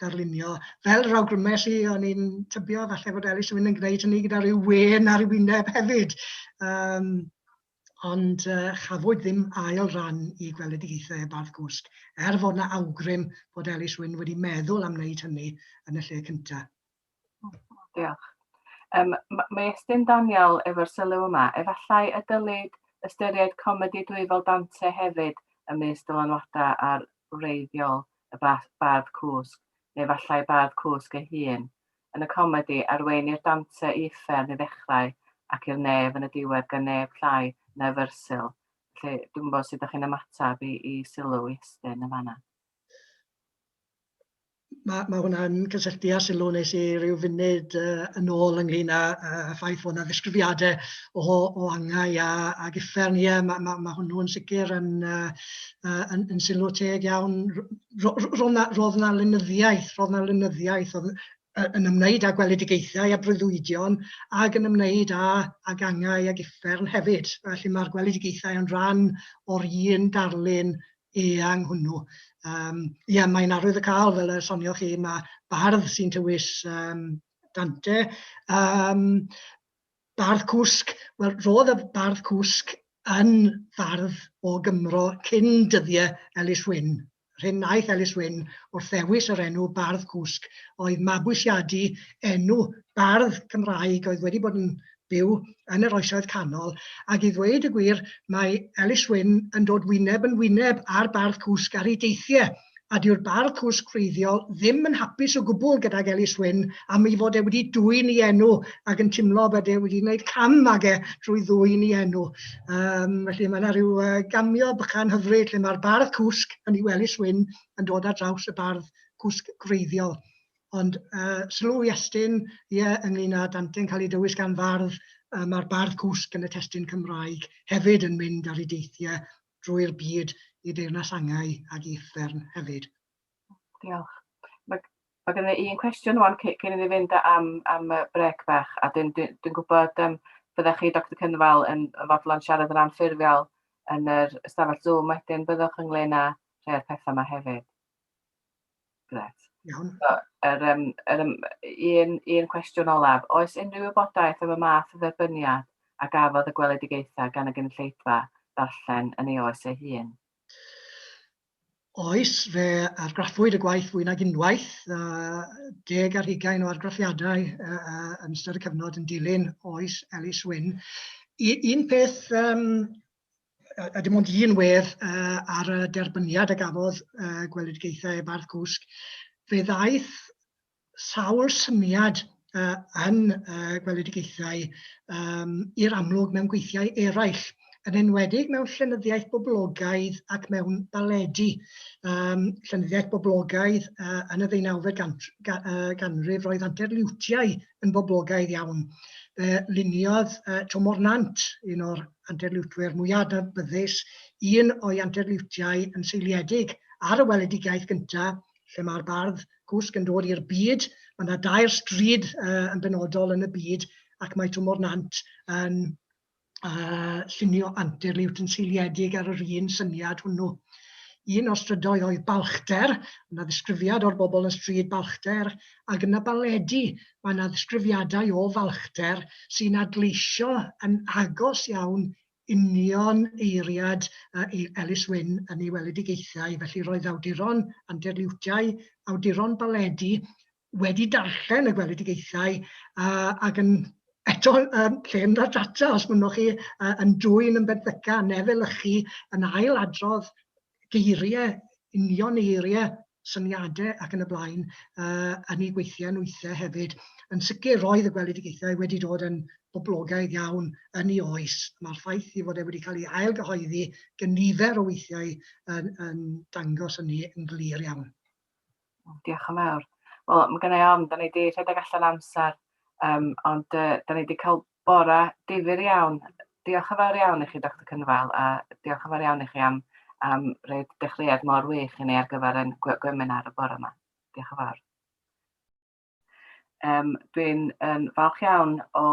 ddarlunio. Fel yr awgrymes i, o'n i'n tybio falle fod Elis Wyn yn gwneud hynny gyda rhyw wên ar ei wyneb hefyd. Um, ond uh, chafwyd ddim ail ran i gweledigaethau y Bardd Cwsg, er fod na awgrym fod Elis Wyn wedi meddwl am wneud hynny yn y lle cyntaf. Diolch. Um, mae Estyn Daniel efo'r sylw yma. Efallai y dylid ystyried comedi dwyfol Dante hefyd ymysg dylanwadau ar wreiddiol y bardd cwsg, neu efallai bardd cwsg ei hun. Yn y comedi, arweinir Dante i uffern i ddechrau ac i'r nef yn y diwedd gan neb llai na Fyrsil. Felly, dwi'n gwybod sut ydych chi'n ymateb i, i sylw Iestyn yn fanna. Mae, mae hwnna'n cysylltu â sylw nes i ryw funud uh, yn ôl ynglyn â uh, y ffaith fod yna ddisgrifiadau o, o angau a, ag uffern. Ie, mae, mae, mae hwnnw yn sicr yn, uh, yn, yn sylw teg iawn. Roedd na, roedd na lenyddiaeth, roedd na lenyddiaeth oedd yn ymwneud â gweledigaethau a breuddwydion ac yn ymwneud â, ag angau ag uffern hefyd. Felly mae'r gweledigaethau yn rhan o'r un darlun eang hwnnw. Um, ie, mae'n arwydd y cael, fel y sonioch chi, mae bardd sy'n tywys um, Dante. Um, bardd Cwsg, wel roedd y bardd Cwsg yn fardd o Gymro cyn dyddiau Ellis Wynne. Yr hyn wnaeth Ellis Wynne wrth ddewis yr enw Bardd Cwsg oedd mabwysiadu enw bardd Cymraeg oedd wedi bod yn byw yn yr Oesoedd Canol, ac i ddweud y gwir mae Ellis Wynne yn dod wyneb yn wyneb â'r Bardd Cwsg ar ei deithiau, a dyw'r Bardd Cwsg gwreiddiol ddim yn hapus o gwbl gydag Ellis Wynne am ei fod e wedi dwyn ei enw ac yn timlo bod e wedi gwneud cam ag e drwy ddwyn ei enw. Um, felly mae yna rhyw uh, gamio bychan hyfryd lle mae'r bardd cwsg yn ei Ellis Wynne yn dod ar draws y bardd cwsg gwreiddiol. Ond uh, sylw i Estyn, ie, ynglyn â Dante'n cael ei dywys gan fardd, uh, mae'r bardd cwsg yn y testun Cymraeg hefyd yn mynd ar ei deithiau drwy'r byd i deyrnas angau ac i uffern hefyd. Diolch. Mae, mae gen i un cwestiwn rwan cyn i ni fynd am, am y brec bach, a dwi'n dwi, dwi gwybod um, byddech chi, Dr Cynfal, yn fodlon siarad yn anffurfiol yn yr ystafell Zoom wedyn, byddwch ynglyn â rhai o'r pethau yma hefyd. Gret. Iawn. So, yr, um, yr, um, un, un cwestiwn olaf. Oes unrhyw wybodaeth am y math o dderbyniad a gafodd y gweledigaethau gan y gynulleidfa ddarllen yn ei oes ei hun? Oes, fe argraffwyd y gwaith fwy nag unwaith, deg ar hugain o argraffiadau yn ystod y cyfnod yn dilyn oes Ellis Wynne. Un peth um, a dim ond un wedd ar y derbyniad a gafodd gweledigaethau e Bardd Cwsg, fe ddaeth sawl syniad yn gweledigaethau i'r amlwg mewn gweithiau eraill, yn enwedig mewn llenyddiaeth boblogaidd ac mewn baledi. Um, llenyddiaeth boblogaidd uh, yn y ddeunawfed gant, ga, uh, ganrif roedd anterliwtiau yn boblogaidd iawn. Fe luniodd uh, Tom o'r Nant, un o'r anterliwtwyr mwyaf adnabyddus, un o'i anterliwtiau yn seiliedig ar y weledigaeth gyntaf, lle mae'r bardd cwsg yn dod i'r byd. Mae yna dair stryd uh, yn benodol yn y byd, ac mae Twm o'r Nant yn uh, llunio anterliwt yn seiliedig ar yr un syniad hwnnw. Un o'r strydoedd oedd balchder, yna ddisgrifiad o'r bobl yn stryd balchder, ac yna baledi, mae yna ddisgrifiadau o falchder sy'n adleisio yn agos iawn union eiriad Ellis Wynne yn ei weledigaethau, felly roedd awduron anterliwtiau, awduron baledi wedi darllen y gweledigaethau ac yn eto um, lle yn data, os mynnwch chi, yn dwyn yn benthyca, yn efelychu, yn ail adrodd geiriau, union eiriau, syniadau ac yn y blaen, uh, yn ei gweithiau nwythau hefyd. Yn sicr, roedd y gweledigaethau wedi dod yn boblogaidd iawn yn ei oes. Mae'r ffaith i fod e wedi cael ei ailgyhoeddi gan nifer o weithiau yn, yn dangos hynny yn glir iawn. Diolch yn fawr. Wel, mae gennau ofn, da ni wedi rhedeg allan amser, um, ond uh, da ni wedi cael bora difyr iawn. Diolch yn fawr iawn i chi, Dr Cynfal, a diolch yn fawr iawn i chi am, am roed dechreuad mor wych i ni ar gyfer ein gwebinar y bore yma. Diolch yn fawr. Um, Dwi'n yn falch iawn o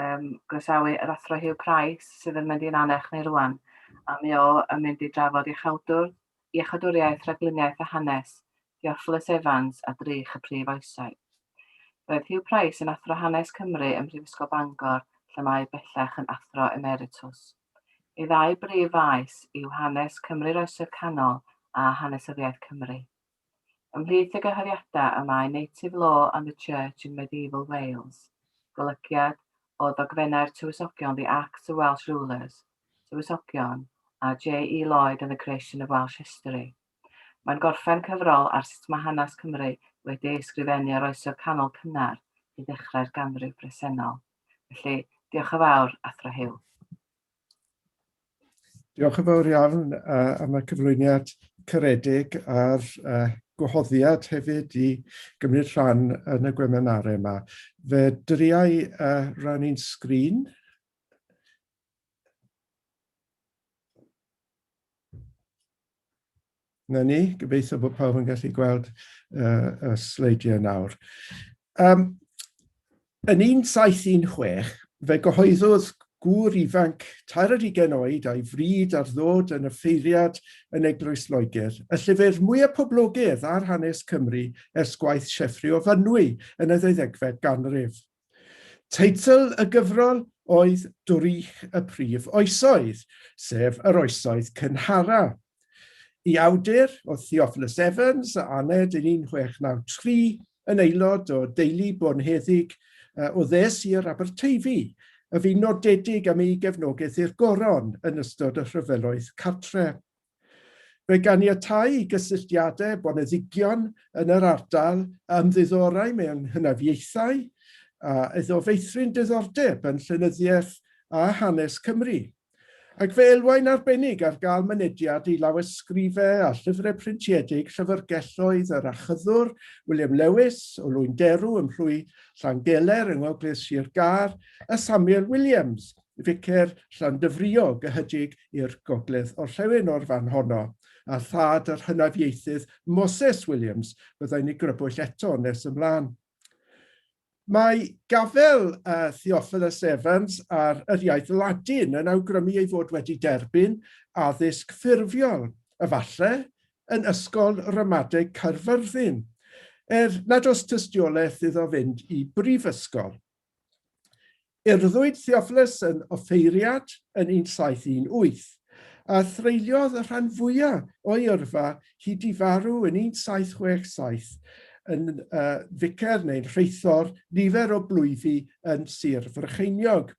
um, groesawu yr Athro Hugh Price sydd yn mynd i'n annerch ni rwan, a mi o yn mynd i drafod iachawdwr, iachawdwriaeth, rhagluniaeth a hanes Theophilus Evans a drych y prif oesoedd. Roedd Hugh Price yn Athro Hanes Cymru ym Mhrifysgol Bangor, lle mae bellach yn Athro Emeritus. Ei ddau brif faes yw Hanes Cymru'r Oesoedd Canol a Hanesyddiaeth Cymru. Ymhlith y gyhoeddiadau y mae Native Law and the Church in Medieval Wales, golygiad o ddogfennau'r tywysogion The Acts of Welsh Rulers, Tywysogion, a J E Lloyd and the Creation of Welsh History. Mae'n gorffen cyfrol ar sut mae hanes Cymru wedi ei ysgrifennu o'r Oesoedd Canol cynnar i ddechrau'r ganrif bresennol. Felly, diolch yn fawr, Athro Huw. Diolch yn fawr iawn uh, am y cyflwyniad caredig a'r uh, gwahoddiad hefyd i gymryd rhan yn y gweminarau yma. Fe driai uh, rannu'n sgrin. Na ni, gobeithio bod pawb yn gallu gweld uh, y sleidiau nawr. Um, yn 1716, fe gyhoeddodd gŵr ifanc 23 oed a'i fryd ar ddod yn offeiriad yn Eglwys Loegr, y llyfr mwyaf poblogaidd ar hanes Cymru ers gwaith Sieffre o Fynwy yn y ddeuddegfed ganrif. Teitl y gyfrol oedd Drych y Prif Oesoedd, sef yr oesoedd cynhara. I awdur oedd Theophilus Evans, a aned yn 1693, yn aelod o deulu bonheddig o dde sir Aberteifi, a fu'n nodedig am ei gefnogaeth i'r Goron yn ystod y rhyfeloedd cartre. Fe ganiatâi i gysylltiadau boneddigion yn yr ardal a ymddiddorai mewn hynafiaethau, a iddo feithrin diddordeb yn llenyddiaeth a hanes Cymru. Ac fe elwai'n arbennig ar gael mynediad i lawysgrifau a llyfrau printiedig llyfrgelloedd yr achyddwr William Lewis o Lwynderw ym mhlwy Llangeler yng ngogledd Sir Gâr a Samuel Williams, ficer Llandyfriog ychydig i'r gogledd-orllewin o'r fan honno, a thad yr hynafiaethydd Moses Williams, byddai'n ei grybwyll eto nes ymlaen. Mae gafael Theophilus Evans ar yr iaith Ladin yn awgrymu ei fod wedi derbyn addysg ffurfiol, efallai yn Ysgol Ramadeg Caerfyrddin, er nad oes tystiolaeth iddo fynd i brifysgol. Urddwyd Theophilus yn offeiriad yn 1718, a threuliodd y rhan fwyaf o'i yrfa hyd i farw yn 1767 yn uh, ficer neu'n rheithor nifer o blwyfi yn Sir Frycheiniog.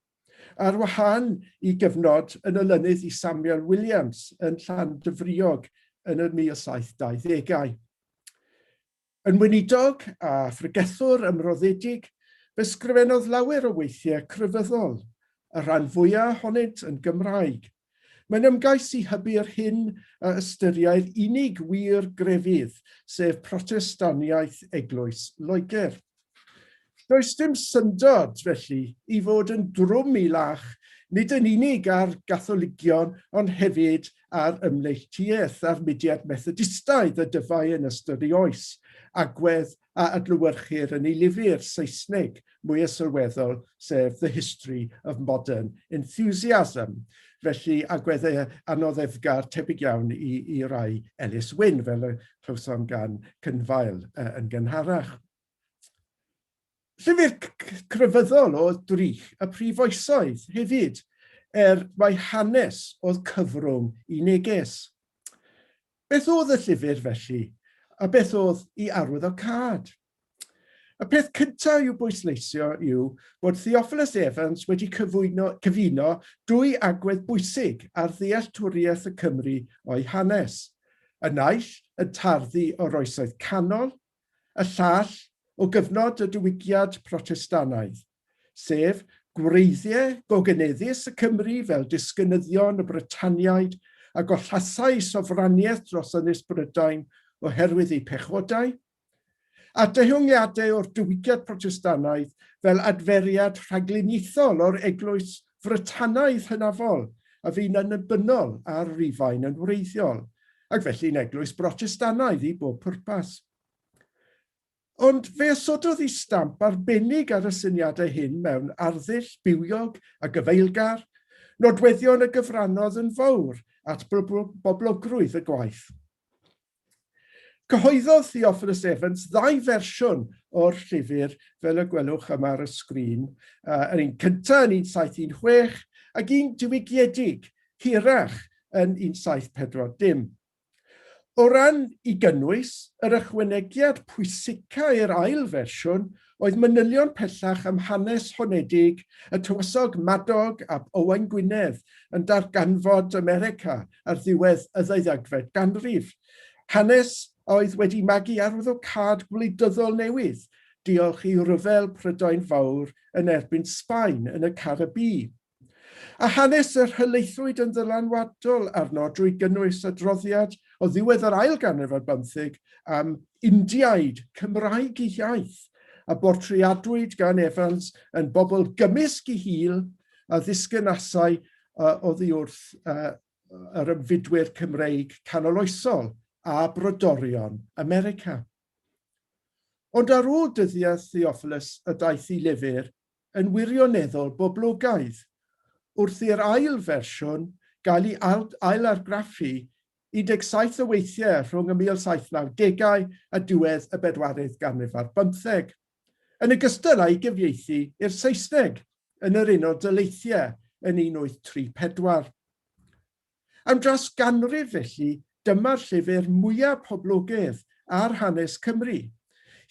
Ar wahân i gyfnod yn olynydd i Samuel Williams yn Llandyfriog yn y 1720au. Yn weinidog a phregethwr ymroddedig, fe sgrifennodd lawer o weithiau crefyddol, y rhan fwyaf ohonynt yn Gymraeg. Mae'n ymgais i hybu'r hyn a ystyriai'r unig wir grefydd, sef Protestaniaeth Eglwys Loegr. Does dim syndod, felly, i fod yn drwm i lach, nid yn unig ar Gatholigion ond hefyd ar Ymneilltuaeth a'r mudiad Methodistaidd y dyfai yn ystod ei oes, agwedd a adlewyrchir yn ei lyfr Saesneg mwyaf sylweddol, sef The History of Modern Enthusiasm. Felly, agweddau anoddefgar tebyg iawn i, i rai Ellis Wynne, fel y clywsom gan Cynfael yn gynharach. Llyfr crefyddol oedd Drych y Prif Oesoedd hefyd, er mai hanes oedd cyfrwng i neges. Beth oedd y llyfr felly, a beth oedd i arwyddocâd? Y peth cyntaf i'w bwysleisio yw bod Theophilus Evans wedi cyfwyno, cyfuno dwy agwedd bwysig ar ddealltwriaeth y Cymry o'i hanes. Y naill yn tarddu o'r Oesoedd Canol, y llall o gyfnod y Diwygiad Protestannaidd, sef gwreiddiau gogyneddus y Cymry fel disgynyddion y Brytaniaid a gollasai sofraniaeth dros Ynys Brydain oherwydd eu pechodau, a dehongliadau o'r Diwygiad Protestannaidd fel adferiad rhagluniaethol o'r Eglwys Frytanaidd hynafol a fu'n annibynnol ar Rufain yn wreiddiol, ac felly'n eglwys Brotestannaidd i bob pwrpas. Ond fe osododd ei stamp arbennig ar y syniadau hyn mewn arddull bywiog a gyfeillgar, nodweddion a gyfrannodd yn fawr at boblogrwydd y gwaith. Cyhoeddodd Theophilus Evans ddau fersiwn o'r llyfr, fel y gwelwch yma ar y sgrin, yr un cyntaf yn 1716 ac un diwygiedig, hirach, yn 1740. O ran i gynnwys, yr ychwanegiad pwysica i'r ail fersiwn oedd manylion pellach am hanes honedig y Tywysog Madog ap Owain Gwynedd yn darganfod America ar ddiwedd y ddeuddegfed ganrif, hanes a oedd wedi magu arwyddocâd gwleidyddol newydd diolch i Ryfel Prydain Fawr yn erbyn Sbaen yn y Caribî. A hanes yr helaethwyd yn ddylanwadol arno drwy gynnwys adroddiad o ddiwedd yr ail ganrif ar bymtheg am Indiaid Cymraeg eu hiaith, a bortreadwyd gan Evans yn bobl gymysg eu hil a ddisgynasai oddi wrth yr ymfudwyr Cymreig canoloesol a brodorion America. Ond ar ôl dyddiau Theophilus y daeth i lyfr yn wirioneddol boblogaidd. wrth i'r ail fersiwn gael ei ail-argraffu 17 o weithiau rhwng y 1790au a diwedd y bedwaredd ganrif ar bymtheg, yn ogystal â'i gyfieithu i'r Saesneg yn yr Unol Daleithiau yn 1834. Am dros ganrif felly, dyma'r llyfr mwyaf poblogaidd ar hanes Cymru,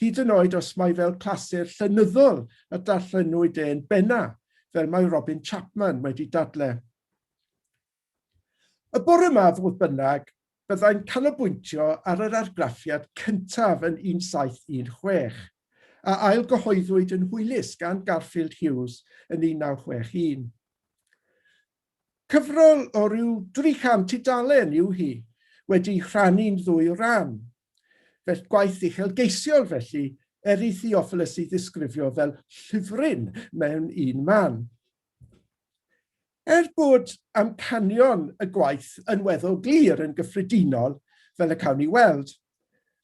hyd yn oed os mai fel clasur llenyddol y darllenwyd e'n benna, fel mae Robin Chapman wedi dadle. Y bore yma, fodd bynnag, byddai'n canolbwyntio ar yr argraffiad cyntaf yn 1716, a ailgyhoeddwyd yn hwylus gan Garfield Hughes yn 1961. Cyfrol o ryw 300 tudalen yw hi, wedi'i rhannu'n ddwy ran. Felly, gwaith uchelgeisiol felly, er i Theophilus ei ddisgrifio fel llyfryn mewn un man. Er bod amcanion y gwaith yn weddol glir yn gyffredinol, fel y cawn ni weld,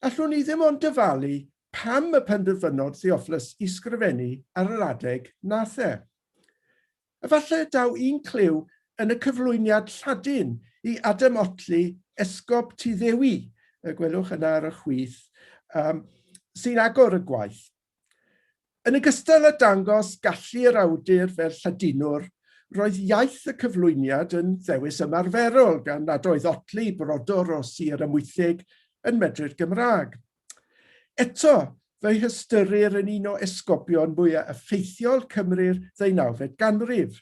allwn ni ddim ond dyfalu pam y penderfynodd Theophilus i sgrifennu ar yr adeg nath e. Efallai daw un cliw yn y cyflwyniad Lladin i Adam Otley, Esgob Tŷ Ddewi, y gwelwch yna ar y chwith, um, sy'n agor y gwaith. Yn ogystal â dangos gallu'r awdur fel Lladinwr, roedd iaith y cyflwyniad yn ddewis ymarferol gan nad oedd Otley, brodor o Sir Amwythig, yn medru'r Gymraeg. Eto, fe'i hystyrir yn un o esgobion mwyaf effeithiol Cymru'r ddeunawfed ganrif.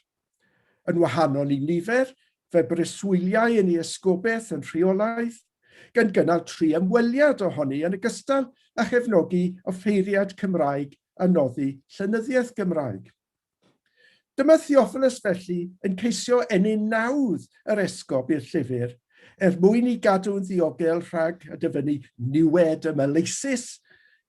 Yn wahanol i nifer, fe breswyliai yn ei esgobaeth yn rheolaidd, gan gynnal tri ymweliad ohoni yn ogystal â chefnogi offeiriad Cymraeg a noddi llenyddiaeth Gymraeg. Dyma Theophilus felly yn ceisio ennyn nawdd yr esgob i'r llyfr er mwyn ei gadw'n ddiogel rhag, a dyfynnu, niwed y maleisus,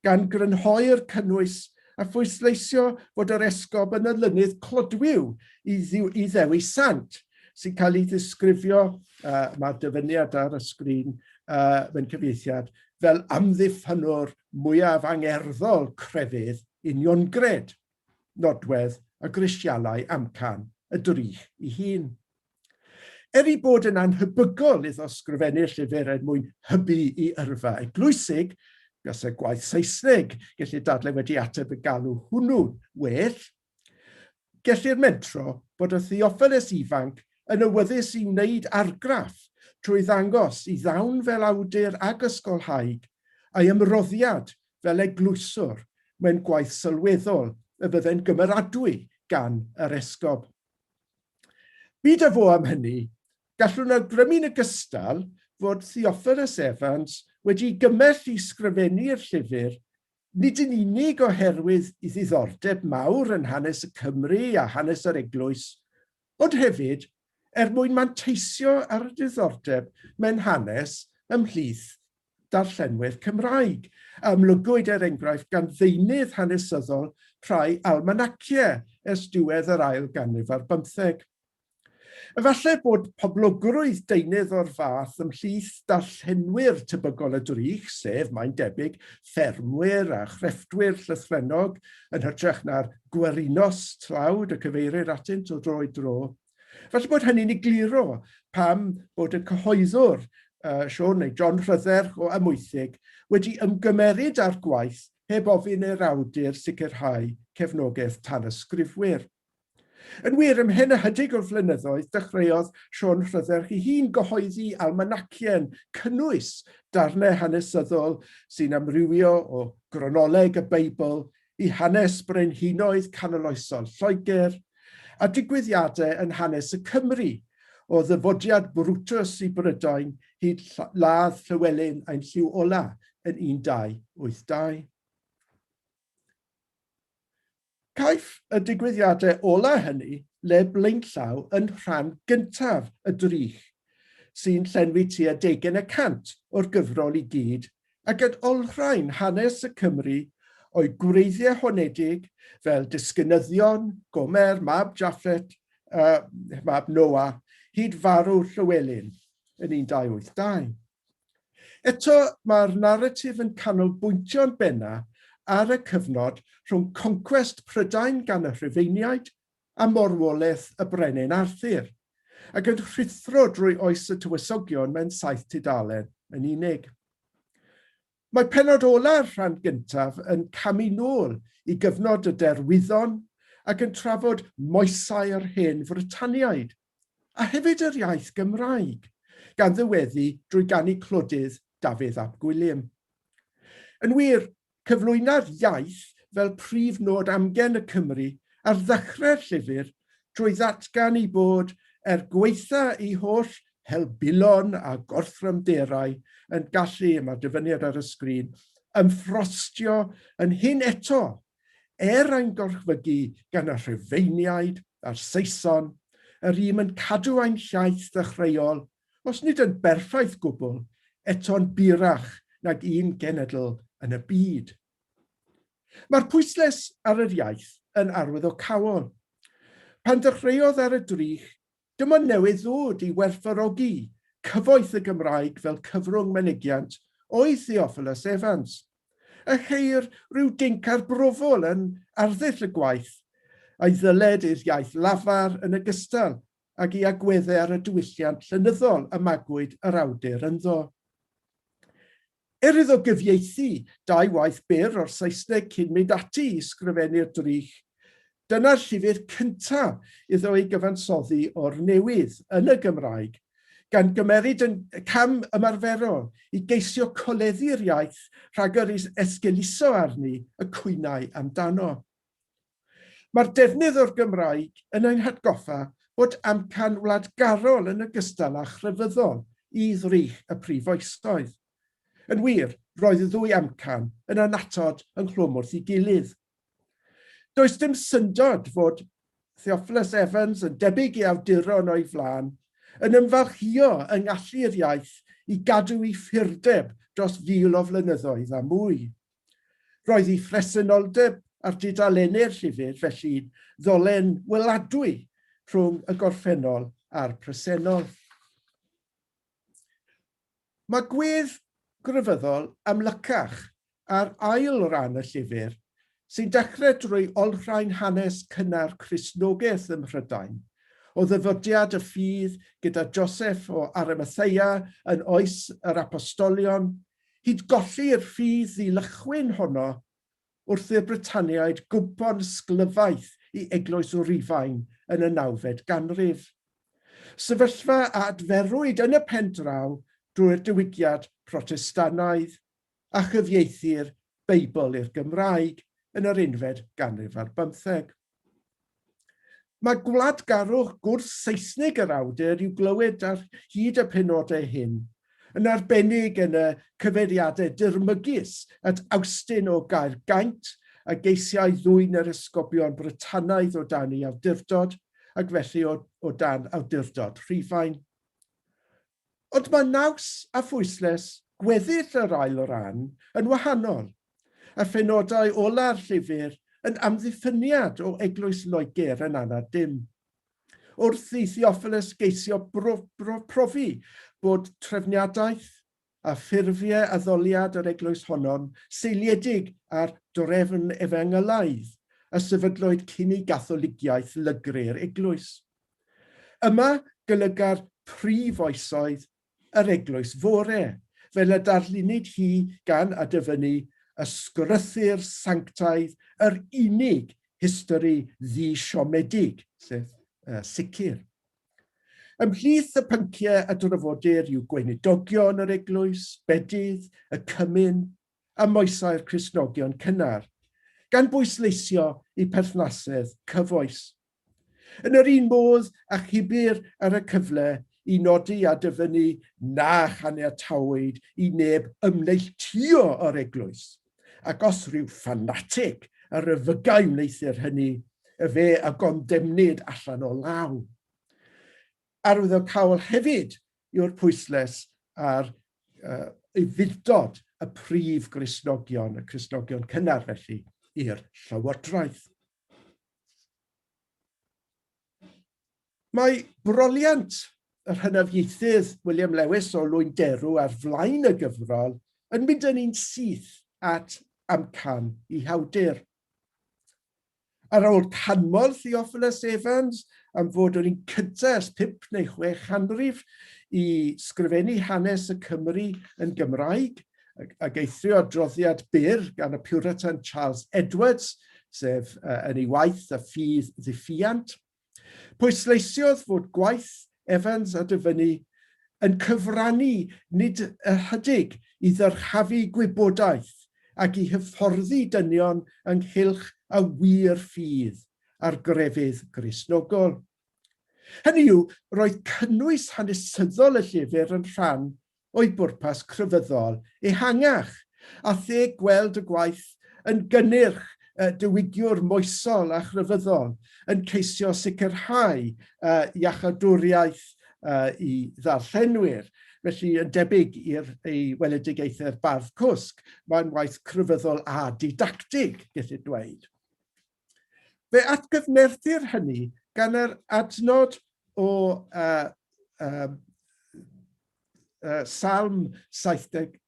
gan grynhoi'r cynnwys a phwysleisio fod yr esgob yn olynydd clodwiw i, i Ddewi Sant, sy'n cael ei ddisgrifio, uh, mae'r dyfyniad ar y sgrin uh, mewn cyfieithiad, fel amddiffynnwr mwyaf angerddol crefydd uniongred, nodwedd a grisialau amcan y drych ei hun. Er ei bod yn anhebygol iddo sgrifennu'r llyfr er mwyn hybu i yrfa eglwysig, buasai gwaith Saesneg, gellir dadlau wedi ateb y galw hwnnw'n well, gellir mentro bod y Theophilus ifanc yn awyddus i wneud argraff trwy ddangos i ddawn fel awdur ag ysgolhaig a'i ymroddiad fel eglwyswr mewn gwaith sylweddol y fydde'n gymeradwy gan yr esgob. Bid a fo am hynny, gallwn awgrymu'n ogystal fod Theophilus Evans wedi gymell i sgrifennu'r llyfr nid yn unig oherwydd i ddiddordeb mawr yn hanes y Cymry a hanes yr Eglwys, ond hefyd er mwyn manteisio ar y diddordeb mewn hanes ymhlith darllenwyr Cymraeg, a amlygwyd er enghraifft gan ddeunydd hanesyddol rhai almanaciau ers diwedd yr ail ganrif ar bymtheg. Efallai bod poblogrwydd deunydd o'r fath ymhlith darllenwyr tebygol y drych, sef, mae'n debyg, ffermwyr a chrefftwyr llythrennog, yn hytrach na'r gwerinos tlawd y cyfeirir atynt o dro i dro. Falle bod hynny'n egluro pam bod y cyhoeddwr, uh, Siôn neu John Rhydderch o Amwythig, wedi ymgymeryd â'r gwaith heb ofyn i'r awdur sicrhau cefnogaeth tanysgrifwyr. Yn wir, ymhen ychydig o flynyddoedd, dechreuodd Siôn Rhydderch ei hun gyhoeddi almanacien cynnwys darnau hanesyddol sy'n amrywio o gronoleg y Beibl i hanes brenhinoedd canoloesol Lloegr, a digwyddiadau yn hanes y Cymry, o ddyfodiad Brutus i Brydain hyd ladd Llywelyn ein Llyw Ola yn 1282. Caiff y digwyddiadau ola hynny le blaenllaw yn rhan gyntaf y drych, sy'n llenwi tua deugain y cant o'r gyfrol i gyd ac yn olrhain hanes y Cymry o'u gwreiddiau honedig fel disgynyddion Gomer, mab Jaffet, uh, mab Noa, hyd farw Llywelyn yn 1282. Eto, mae'r naratif yn canolbwyntio'n benna ar y cyfnod rhwng concwest Prydain gan y Rhufeiniaid a morwolaeth y Brenin Arthur, ac yn rhuthro drwy oes y tywysogion mewn saith tudalen yn unig. Mae pennod ola'r rhan gyntaf yn camu nôl i gyfnod y Derwyddon ac yn trafod moesau'r hen Frytaniaid, a hefyd yr iaith Gymraeg, gan ddiweddu drwy ganu clodydd Dafydd ap Gwilym. Yn wir, cyflwyna'r iaith fel prif nod amgen y Cymry ar ddechrau'r llyfr drwy ddatgan ei bod, er gwaetha ei holl helbulon a gorthrymderau, yn gallu, mae'r dyfyniad ar y sgrin, ymffrostio yn hyn eto, er ein gorchfygu gan y Rhufeiniaid a'r Saeson, yr ŷm yn cadw ein hiaith ddechreuol os nid yn berffaith gwbl, eto'n burach nag un genedl yn y byd. Mae'r pwyslais ar yr iaith yn arwyddocaol. Pan ddechreuodd ar y drych, dim ond newydd ddod i werthfawrogi cyfoeth y Gymraeg fel cyfrwng mynegiant oedd Theophilus Evans, a cheir rhyw dinc arbrofol yn arddull y gwaith, a'i ddyled i'r iaith lafar yn ogystal ag i agweddau ar y diwylliant llenyddol y magwyd yr awdur ynddo. Er iddo gyfieithu dau waith byr o'r Saesneg cyn mynd ati i sgrifennu'r drych, dyna'r llyfr cyntaf iddo ei gyfansoddi o'r newydd yn y Gymraeg, gan gymeryd yn cam ymarferol i geisio coleddu'r iaith rhag yr esgeuluso arni y cwynai amdano. Mae'r defnydd o'r Gymraeg yn ein hatgoffa bod amcan wladgarol yn ogystal â chrefyddol i ddrych y prif oesoedd. Yn wir, roedd y ddwy amcan yn annatod ynghlwm wrth ei gilydd. Does dim syndod fod Theophilus Evans, yn debyg i awduron o'i flaen, yn ymfalchïo yng ngallu'r iaith i gadw ei phurdeb dros fil o flynyddoedd a mwy. Roedd ei phresenoldeb ar dudalennau'r llyfr felly'n ddolen weladwy rhwng y gorffennol a'r presennol. Mae gwedd grefyddol amlycach ar ail ran y llyfr, sy'n dechrau drwy olrhain hanes cynnar Cristnogaeth ym Mhrydain, o ddyfodiad y ffydd gyda Joseff o Arimathea yn oes yr Apostolion, hyd golli'r ffydd ddilychwyn honno wrth i'r Brytaniaid gwmpo'n sglyfaeth i Eglwys Rufain yn y nawfed ganrif. Sefyllfa a adferwyd yn y pen draw drwy'r Diwygiad Protestannaidd a chyfieithu'r Beibl i'r Gymraeg yn yr unfed ganrif ar bymtheg. Mae gwladgarwch gwrth-Seisnig yr awdur i'w glywed ar hyd y penodau hyn, yn arbennig yn y cyfeiriadau dirmygus at Awstin o Gaergaint a geisiai ddwyn yr esgobion Brytanaidd o dan ei awdurdod, ac felly o, o dan awdurdod Rhufain. Ond mae naws a phwyslais gweddill yr ail ran yn wahanol, a phenodau ola'r llyfr yn amddiffyniad o Eglwys Loegr yn anad dim. Wrth i Theophilus geisio bro, bro, profi bod trefniadaeth a ffurfiau addoliad yr eglwys honno'n seiliedig ar drefn efengylaidd a sefydlwyd cyn i Gatholigiaeth lygru'r eglwys. Yma golyga'r prif oesoedd yr eglwys fore, fel y darlunid hi gan a dyfynnu ysgrythur sanctaidd yr unig histori ddi-siomedig, sef uh, sicr. Ymhlith y pynciau a drafodir yw gweinidogion yr eglwys, bedydd, y cymun, a moesau'r Cristnogion cynnar, gan bwysleisio eu perthnasedd cyfoes. Yn yr un modd, achubir ar y cyfle i nodi a dyfynnu na chaniatawyd i neb ymneilltuo o'r eglwys, ac os rhyw ffanatig a ryfygai wneuthur hynny, efe a gondemnid allan o law. Arwyddocaol hefyd yw'r pwysles ar uh, ufudd-dod y prif Gristnogion, y Cristnogion cynnar felly, i'r llywodraeth. Mae broliant yr hynafieithydd William Lewis o Lwynderw ar flaen y gyfrol yn mynd yn un syth at amcan i hawdur. Ar ôl canmol Theophilus Evans am fod yr un cyntaf ers 5 neu 6 chanrif i sgrifennu hanes y Cymry yn Gymraeg, ac eithrio adroddiad byr gan y Puritan Charles Edwards, sef yn ei waith y ffydd ddiffuant, Pwysleisiodd fod gwaith Evans a dyfynnu yn cyfrannu nid ychydig i ddyrchafu gwybodaeth ac i hyfforddi dynion ynghylch y wir ffydd a'r grefydd Gristnogol. Hynny yw, roedd cynnwys hanesyddol y llyfr yn rhan o'i bwrpas crefyddol ehangach, a theg gweld y gwaith yn gynnyrch diwygiwr moesol a chrefyddol yn ceisio sicrhau iachawdwriaeth i ddarllenwyr. Felly, yn debyg i'r ei weledigaethau'r bardd cwsg, mae'n waith crefyddol a didactig, gellid dweud. Fe atgyfnerthir hynny gan yr adnod o uh, uh, uh, Salm 77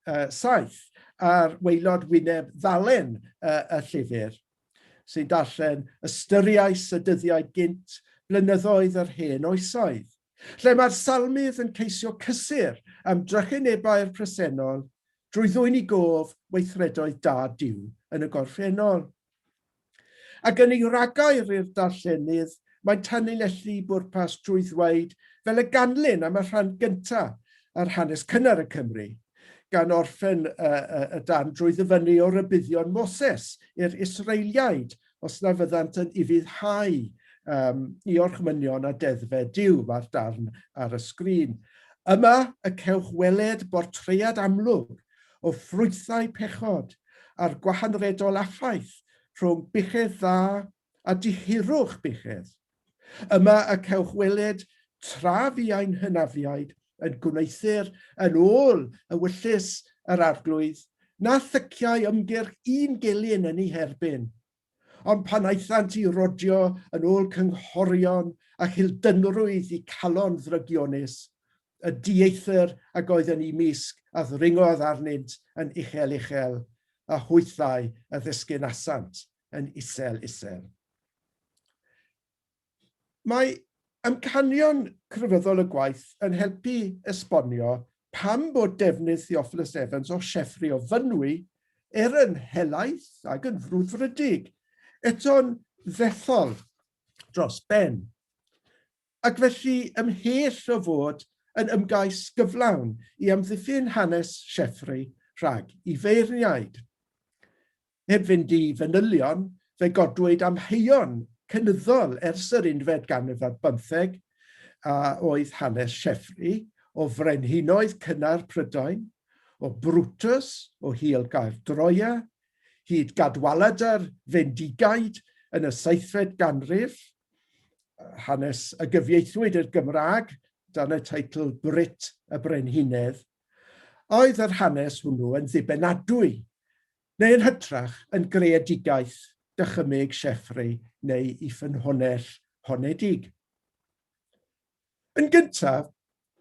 ar waelod wyneb ddalen uh, y llyfr, sy'n darllen ystyriais y dyddiau gynt, blynyddoedd yr hen oesoedd, lle mae'r salmydd yn ceisio cysur am drychinebau'r presennol drwy ddwyn i gof weithredoedd da Duw yn y gorffennol. Ac yn ei ragair i'r darllenydd, mae'n tanlinellu bwrpas drwy ddweud fel y ganlyn am y rhan gyntaf ar hanes cynnar y Cymry, gan orffen y, y, y darn drwy ddyfynnu o rybuddion Moses i'r Israeliaid os na fyddant yn ufuddhau um, i orchmynion a deddfau Duw, mae'r darn ar y sgrin. Yma y cewch weled bortread amlwg o ffrwythau pechod a'r gwahanredol affaith rhwng buchedd dda a dihirwch buchedd. Yma y cewch weled tra fuai'n hynafiaid yn gwneuthur yn ôl ewyllys yr Arglwydd, na thyciai ymgyrch un gelyn yn ei herbyn. Ond pan aethant i rodio yn ôl cynghorion a childynrwydd i calon ddrygionus, y dieithr ag oedd yn eu mysg a ddringodd arnynt yn uchel uchel, a hwythau a ddisgynasant yn isel isel. Mae amcanion crefyddol y gwaith yn helpu esbonio pam bod defnydd Theophilus Evans o Sieffre o Fynwy er yn helaeth ac yn frwdfrydig, eto'n ddethol dros ben. Ac felly ymhell o fod yn ymgais gyflawn i amddiffyn hanes Sieffre rhag i feirniaid. Heb fynd i fanylion, fe godwyd amheuon cynyddol ers yr unfed ganrif ar bymtheg, a oedd hanes Sieffre o frenhinoedd cynnar Prydain, o Brutus o hil Gaerdroea, hyd Gadwaladr Fendigaid yn y seithfed ganrif, hanes a gyfieithwyd i'r Gymraeg dan y teitl Brut y Brenhinedd, Oedd yr hanes hwnnw yn ddibynadwy, neu yn hytrach yn greadigaeth dychymyg Sieffre neu i ffynhonnell honedig? Yn gyntaf,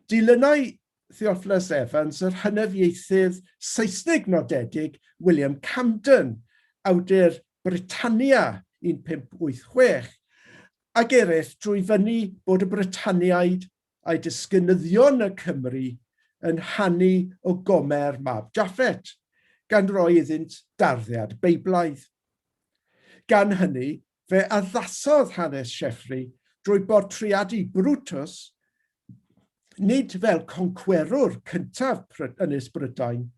dilynai Theophilus Evans yr hynafiaethydd Saesneg nodedig William Camden, awdur Britannia 1586, ac eraill drwy fynnu bod y Brytaniaid a'i disgynyddion y Cymry yn hanu o Gomer mab Jaffet, gan roi iddynt darddiad Beiblaidd. Gan hynny, fe addasodd hanes Sieffre drwy bortreadu Brutus nid fel concwerwr cyntaf Ynys Brydain,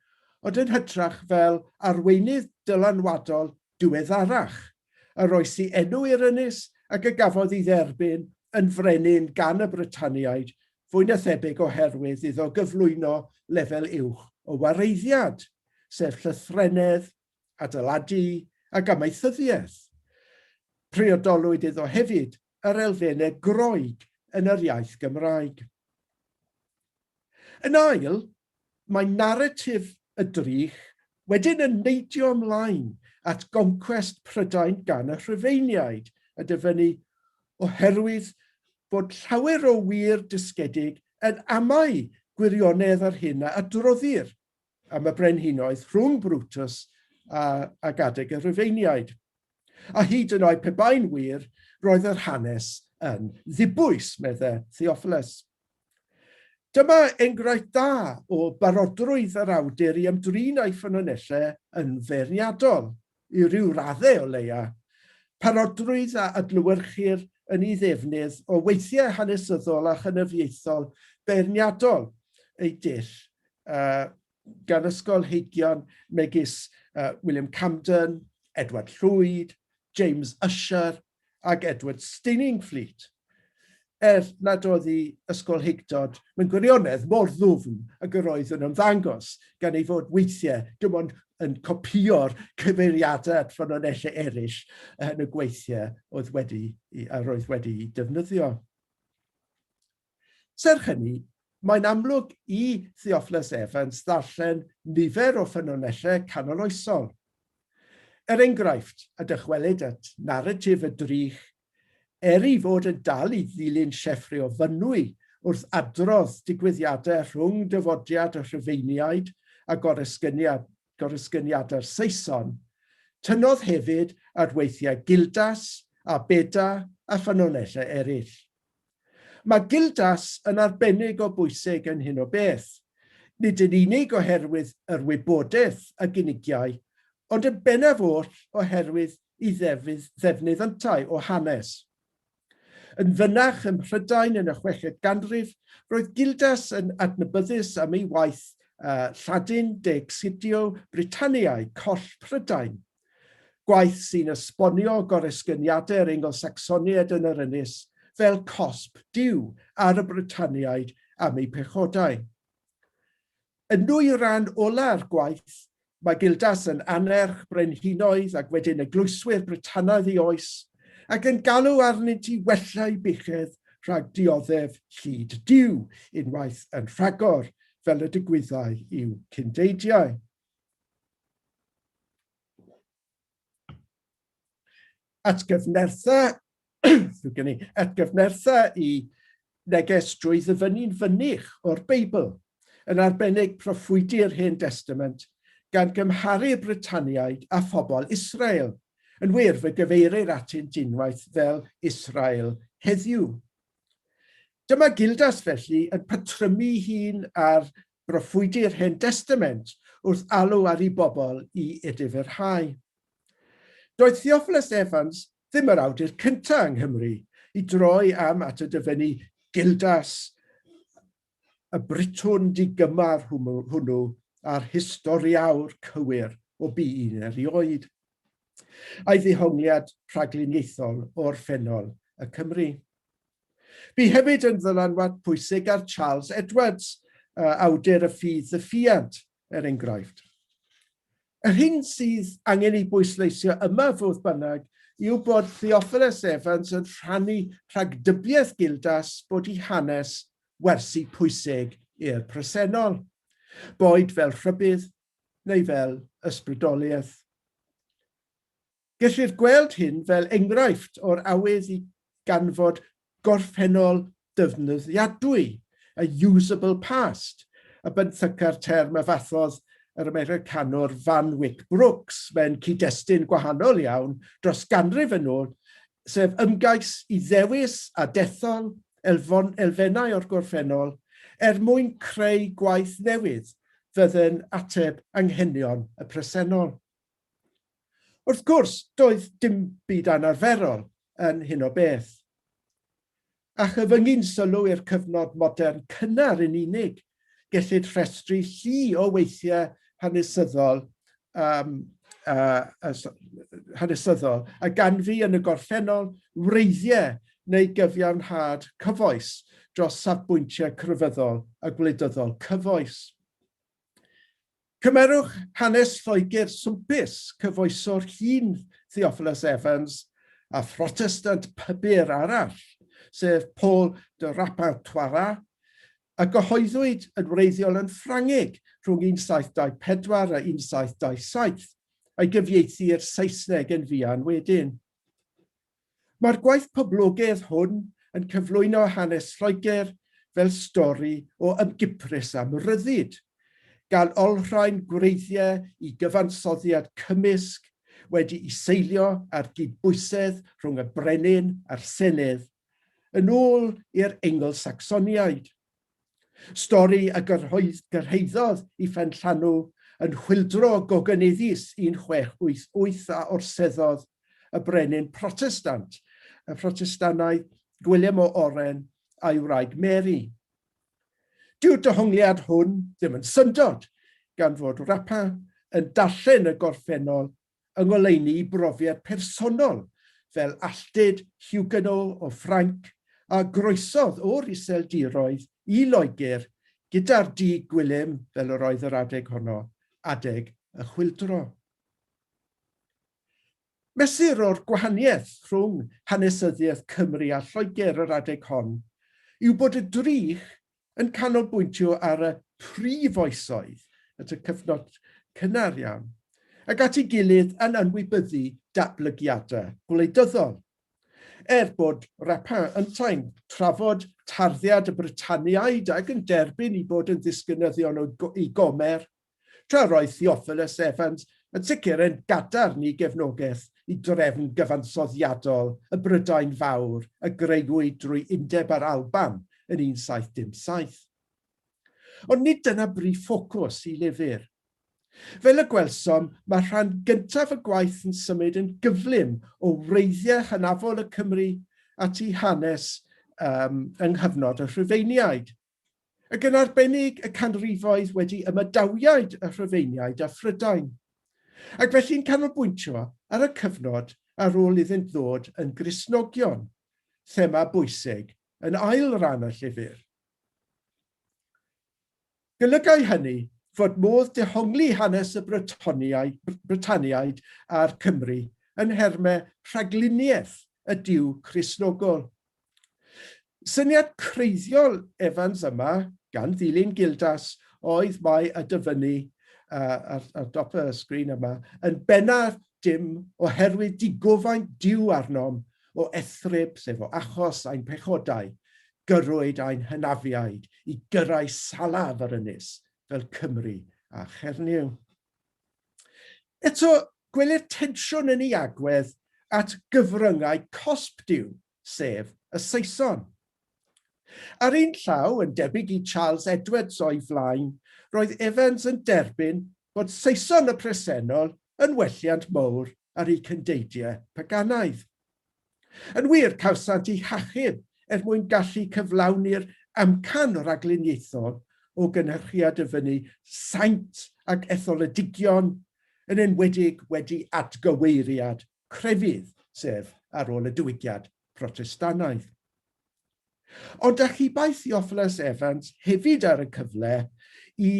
ond yn hytrach fel arweinydd dylanwadol diweddarach, a roes ei enw i'r ynys ac a gafodd ei dderbyn yn frenin gan y Brytaniaid, fwy na thebyg oherwydd iddo gyflwyno lefel uwch o wareiddiad, sef llythrennedd, adeiladu ac amaethyddiaeth. Priodolwyd iddo hefyd yr elfennau Groeg yn yr iaith Gymraeg. Yn ail, mae naratif y drych wedyn yn neidio ymlaen at goncwest Prydain gan y Rhufeiniaid, a dyfynnu, oherwydd bod llawer o wir dysgedig yn amau gwirionedd yr hyn a adroddir am y brenhinoedd rhwng Brutus a, ag adeg y Rhufeiniaid. A hyd yn oed pe bai'n wir, roedd yr hanes yn ddibwys, medde Theophilus. Dyma enghraifft dda o barodrwydd yr awdur i ymdrin â'i ffynonellau yn feirniadol, i ryw raddau o leia, parodrwydd a adlewyrchir yn ei ddefnydd o weithiau hanesyddol a chynafiaethol beirniadol ei dull uh, gan ysgolheigion megis uh, William Camden, Edward Llwyd, James Ussher ac Edward Steiningfleet. Er nad oedd ei ysgolheictod mewn gwirionedd mor ddwfn ag yr oedd yn ymddangos, gan ei fod weithiau dim ond yn copïo'r cyfeiriadau at ffynonellau eraill yn y gweithiau oedd wedi, yr oedd wedi'u defnyddio. Serch hynny, mae'n amlwg i Theophilus Evans ddarllen nifer o ffynonellau canoloesol. Er enghraifft, a dychwelyd at naratif y drych, er ei fod yn dal i ddilyn Sieffre o Fynwy wrth adrodd digwyddiadau rhwng dyfodiad y Rhufeiniaid a goresgyniad, goresgyniadau'r Saeson, tynnodd hefyd ar weithiau Gildas a Beda a ffynonellau eraill. Mae Gildas yn arbennig o bwysig yn hyn o beth, nid yn unig oherwydd yr wybodaeth a gynigiai, ond yn bennaf oll oherwydd ei ddefnydd yntau o hanes. Yn fynach ym Mhrydain yn y chweched ganrif, roedd Gildas yn adnabyddus am ei waith Lladin De Excidio Britanniae, Coll Prydain, Gwaith sy'n esbonio goresgyniadau'r Eingl-Sacsoniaid yn yr ynys fel cosb Duw ar y Brytaniaid am eu pechodau. Yn nwy ran ola'r gwaith, mae Gildas yn annerch brenhinoedd ac wedyn eglwyswyr Brytanaidd ei oes, ac yn galw arnynt i wella eu buchedd rhag dioddef llid Duw unwaith yn rhagor, fel y digwyddai i'w cyndeidiau. Atgyfnertha, gen i, atgyfnertha i neges drwy ddyfynnu'n fynych o'r Beibl, yn arbennig proffwydi'r Hen Destament, gan gymharu'r Brytaniaid â phobl Israel. Yn wir, fe gyfeirir atynt unwaith fel Israel heddiw. Dyma Gildas felly yn patrymu hun ar broffwydi'r Hen Destament wrth alw ar ei bobl i edifyrhau. Doedd Theophilus Evans ddim yr awdur cyntaf yng Nghymru i droi am at y dyfynnu Gildas, y Britwn digymar hwnnw a'r historiawr cywir o bu un erioed, a'i ddehongliad rhagluniaethol o orffennol y Cymry. Bu hefyd yn ddylanwad pwysig ar Charles Edwards, awdur y Ffydd Ddiffïant, er enghraifft. Yr hyn sydd angen ei bwysleisio yma, fodd bynnag, yw bod Theophilus Evans yn rhannu rhagdybiaeth Gildas bod i hanes wersi pwysig i'r presennol, boed fel rhybudd neu fel ysbrydoliaeth. Gellir gweld hyn fel enghraifft o'r awydd i ganfod gorffennol defnyddiadwy, a usable past, a benthyca'r term a fathodd yr Americanwr Van Wyck Brooks mewn cyd-destun gwahanol iawn dros ganrif yn ôl, sef ymgais i ddewis a dethol elfennau o'r gorffennol er mwyn creu gwaith newydd fydde'n ateb anghenion y presennol. Wrth gwrs, doedd dim byd anarferol yn hyn o beth. A chyfyngu'n sylw i'r cyfnod modern cynnar yn unig, gellid rhestru llu o weithiau hanesyddol, um, uh, hanesyddol a ganfu yn y gorffennol wreiddiau neu gyfiawnhad cyfoes dros safbwyntiau crefyddol a gwleidyddol cyfoes. Cymerwch hanes Lloegr swmpus cyfoeswr hŷn Theophilus Evans a Phrotestant pybyr arall, sef Paul de Rapin-Thoiras, a gyhoeddwyd yn wreiddiol yn Ffrangeg rhwng 1724 a 1727, a'i gyfieithu i'r Saesneg yn fuan wedyn. Mae'r gwaith poblogaidd hwn yn cyflwyno hanes Lloegr fel stori o ymgiprys am ryddid, gan olrhain gwreiddiau i gyfansoddiad cymysg wedi'i seilio ar gydbwysedd rhwng y brenin a'r senedd, yn ôl i'r Eingl-Sacsoniaid. Stori a gyrhaeddodd i Phenllanw yn chwyldro gogoneddus 1688 a orseddodd y brenin Protestant, y Protestannaidd Gwilym o Oren a'i wraig Mary. Dyw'r dehongliad hwn ddim yn syndod, gan fod Rapin yn darllen y gorffennol yng ngoleuni brofiad personol fel alltud Huguenot o Ffrainc a groesodd o'r Iseldiroedd i Loegr gyda'r Dug Gwilym, fel yr oedd yr adeg honno, adeg y Chwyldro. Mesur o'r gwahaniaeth rhwng hanesyddiaeth Cymru a Lloegr yr adeg hon yw bod y drych yn canolbwyntio ar y prif oesoedd, at y cyfnod cynnar iawn, ac at ei gilydd yn anwybyddu datblygiadau gwleidyddol. Er bod Rapin yntau'n trafod tarddiad y Brytaniaid ac yn derbyn eu bod yn ddisgynyddion i Gomer, Tra roedd Theophilus Evans yn sicr yn gadarn i gefnogaeth i drefn gyfansoddiadol y Brydain Fawr a grëwyd drwy undeb â'r Alban yn 1707. Ond nid dyna brif ffocws i lyfr. Fel y gwelsom, mae rhan gyntaf y gwaith yn symud yn gyflym o wreiddiau hynafol y Cymry at eu hanes um, yng nghyfnod y Rhufeiniaid. ac yn arbennig y canrifoedd wedi ymadawiaid y Rhufeiniaid â Phrydain, ac felly'n canolbwyntio ar y cyfnod ar ôl iddynt ddod yn Gristnogion, thema bwysig yn ail ran y llyfr. Golygai hynny fod modd dehongli hanes y Brytoniaid, Brytaniaid a'r Cymry yn nhermau rhagluniaeth y Duw Cristnogol. Syniad creiddiol Evans yma, gan ddilyn Gildas, oedd mai y dyfynnu uh, ar, ar dop y sgrin yma, yn bennaf dim oherwydd digofaint Duw arnom o ethrib, sef o achos ein pechodau, gyrrwyd ein hynafiaid i gyrrau salaf yr ynys, fel Cymru a Chernyw. Eto, gwelir tensiwn yn ei agwedd at gyfryngau cosb Duw, sef y Saeson. Ar un llaw, yn debyg i Charles Edwards o'i flaen, roedd Evans yn derbyn bod Saeson y presennol yn welliant mowr ar eu cyndeidiau paganaidd. Yn wir, cawsant eu hachub er mwyn gallu cyflawni'r amcan rhagluniaethol o gynhyrchiad y fyny saint ac etholedigion, yn enwedig wedi atgyweiriad crefydd, sef ar ôl y Diwygiad Protestannaidd. Ond achubai Theophilus Evans hefyd ar y cyfle i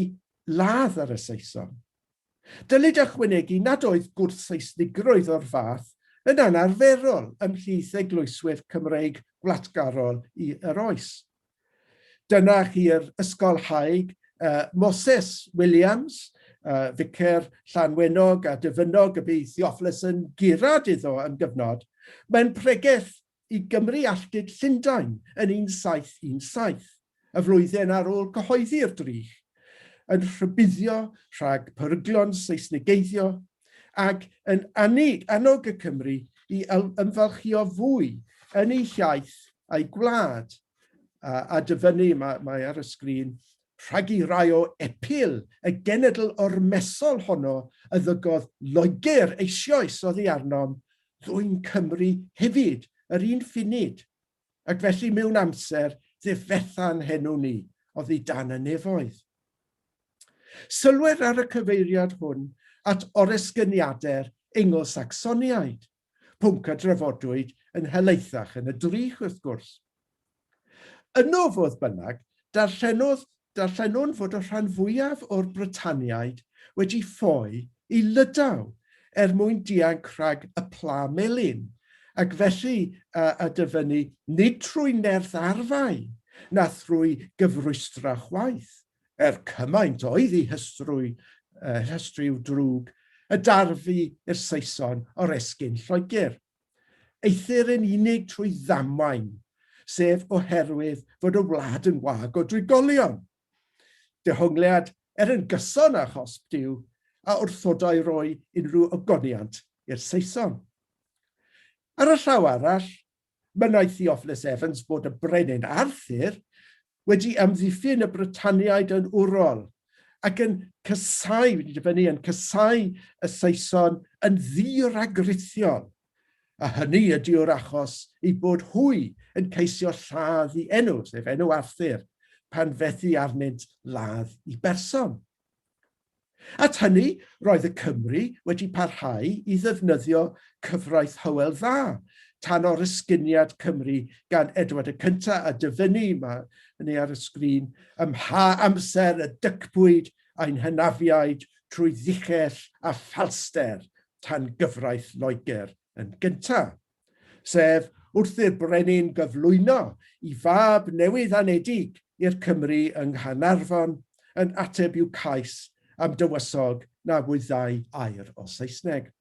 ladd ar y Saeson. Dylid ychwanegu nad oedd gwrth-Seisnigrwydd o'r fath yn anarferol ymhlith eglwyswyr Cymreig gwlatgarol i yr oes. Dyna chi'r ysgolhaig uh, Moses Williams, uh, ficer Llanwenog a Dyfynog y bu Theophilus yn gurad iddo am gyfnod, mewn pregeth i Gymru alltud Llundain yn 1717, y flwyddyn ar ôl cyhoeddi'r drych, yn rhybuddio rhag peryglon Seisnigeiddio ac yn annog y Cymry i ymfalchïo fwy yn eu hiaith a'u gwlad, a, a dyfynnu, mae, mae ar y sgrin, rhag i rai o epil y genedl ormesol honno y ddygodd Loegr eisioes oddi arnom, ddwyn Cymru hefyd yr un ffunud, ac felly mewn amser ddifetha'n henw ni oddi dan y nefoedd. Sylwer ar y cyfeiriad hwn at oresgyniadau'r Eingl-Sacsoniaid, pwnc a drafodwyd yn helaethach yn y drych wrth gwrs. Yno, fodd bynnag, darllenodd, darllenwn fod y rhan fwyaf o'r Brytaniaid wedi ffoi i Lydaw er mwyn dianc rhag y Pla Melyn, ac felly a, a dyfynnu nid trwy nerth arfau, na thrwy gyfrwystra chwaith, er cymaint oedd ei hystrwy, uh, hystryw drwg, y darfu i'r Saeson oresgyn Lloegr. Eithr yn unig trwy ddamwain, sef oherwydd fod y wlad yn wag o drigolion. Dehongliad er yn gyson â chosb Duw, a wrthodai roi unrhyw ogoniant i'r Saeson. Ar y llaw arall, mynnai Theophilus Evans bod y brenin Arthur wedi amddiffyn y Brytaniaid yn wrol ac yn casáu, wedi dyfynnu, yn casáu y Saeson yn ddi-ragrithiol, a hynny ydy o'r achos eu bod hwy yn ceisio lladd i enw, sef enw Arthur, pan fethu arnynt ladd i berson. At hynny, roedd y Cymry wedi parhau i ddefnyddio cyfraith Hywel Dda tan oresgyniad Cymru gan Edward y Cyntaf a dyfynnu, mae hynny ar y sgrin, ym mha amser y dycpwyd ein hynafiaid trwy ddichell a ffalster tan gyfraith Loegr yn gyntaf. Sef wrth i'r brenin gyflwyno i fab newydd anedig i'r Cymry yng Nghaernarfon yn ateb i'w cais am dywysog na wyddai air o Saesneg.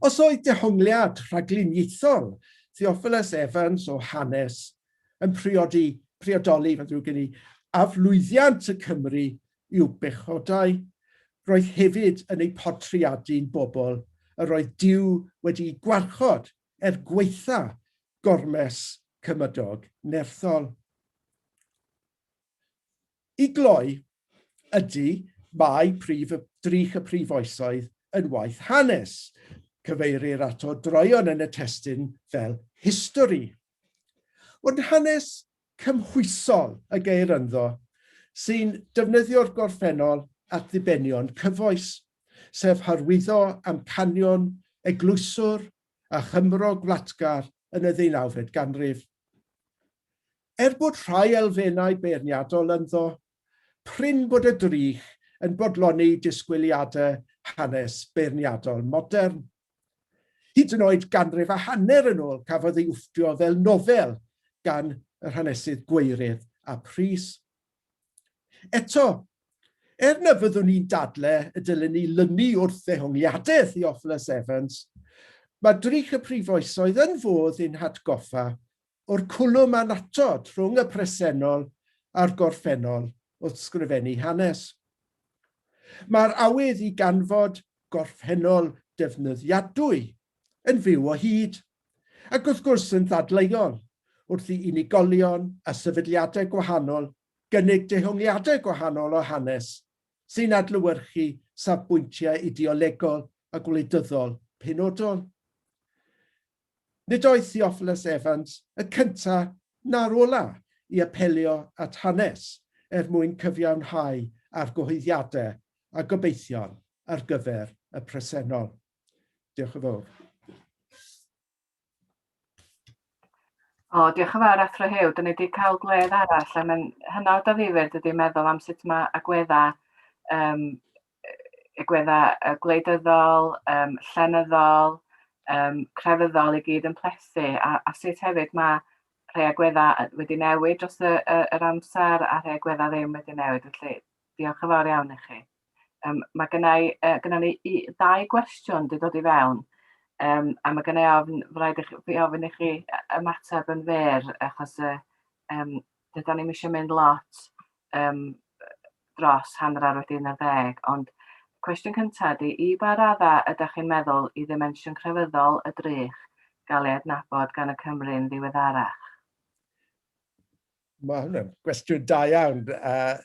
Os oedd dehongliad rhagluniaethol Theophilus Evans o hanes yn priodi, priodoli, mae'n ddrwg gen i, aflwyddiant y Cymry i'w bechodau, roedd hefyd yn eu portreadu'n bobl yr oedd Duw wedi'u gwarchod er gwaetha gormes cymydog nerthol. I gloi, ydy, mae prif y drych y prif oesoedd yn waith hanes. Cyfeirir ato droeon yn y testun fel history. Ond hanes cymhwysol y geir ynddo, sy'n defnyddio'r gorffennol at ddibenion cyfoes, sef hyrwyddo amcanion eglwyswr a Chymro gwladgar yn y ddeunawfed ganrif. Er bod rhai elfennau beirniadol ynddo, prin bod y drych yn bodloni disgwyliadau hanes beirniadol modern. Hyd yn oed ganrif a hanner yn ôl cafodd ei wfftio fel nofel gan yr hanesydd Gweirydd a Prys. Eto, er na fyddwn ni'n dadle y dylen ni lynu wrth ddehongliadau Theophilus Evans, mae Drych y Prif Oesoedd yn fodd i'n hatgoffa o'r cwlwm annatod rhwng y presennol a'r gorffennol wrth sgrifennu hanes. Mae'r awydd i ganfod gorffennol defnyddiadwy yn fyw o hyd, ac wrth gwrs yn ddadleuol, wrth i unigolion a sefydliadau gwahanol gynnig dehongliadau gwahanol o hanes sy'n adlewyrchu safbwyntiau ideolegol a gwleidyddol penodol. Nid oedd Theophilus Evans y cyntaf na'r ola' i apelio at hanes er mwyn cyfiawnhau argyhoeddiadau a gobeithion ar gyfer y presennol. Diolch yn fawr. O, diolch yn fawr Athro Huw. Dyn ni wedi cael gwledd arall a mae'n hynod o ddifyr dydy meddwl am sut mae agweddau um, agweddau gwleidyddol, um, llenyddol, um, crefyddol i gyd yn plethu a, a sut hefyd mae rhai agweddau wedi newid dros y, y, yr amser a rhai agweddau ddim wedi newid. Felly diolch yn fawr iawn i chi. Um, mae gennau, uh, gynna ni i, ddau gwestiwn wedi dod i fewn, um, a mae gennau ofn, rhaid i chi, fi ofyn i chi ymateb yn fyr, achos uh, um, dyda ni'm eisiau mynd lot um, dros hanner awr wedi 11, ond cwestiwn cyntaf ydy, i ba raddau ydych chi'n meddwl i ddimensiwn crefyddol y drych gael ei adnabod gan y Cymry'n ddiweddarach? Mae hwnna'n gwestiwn da iawn. Uh,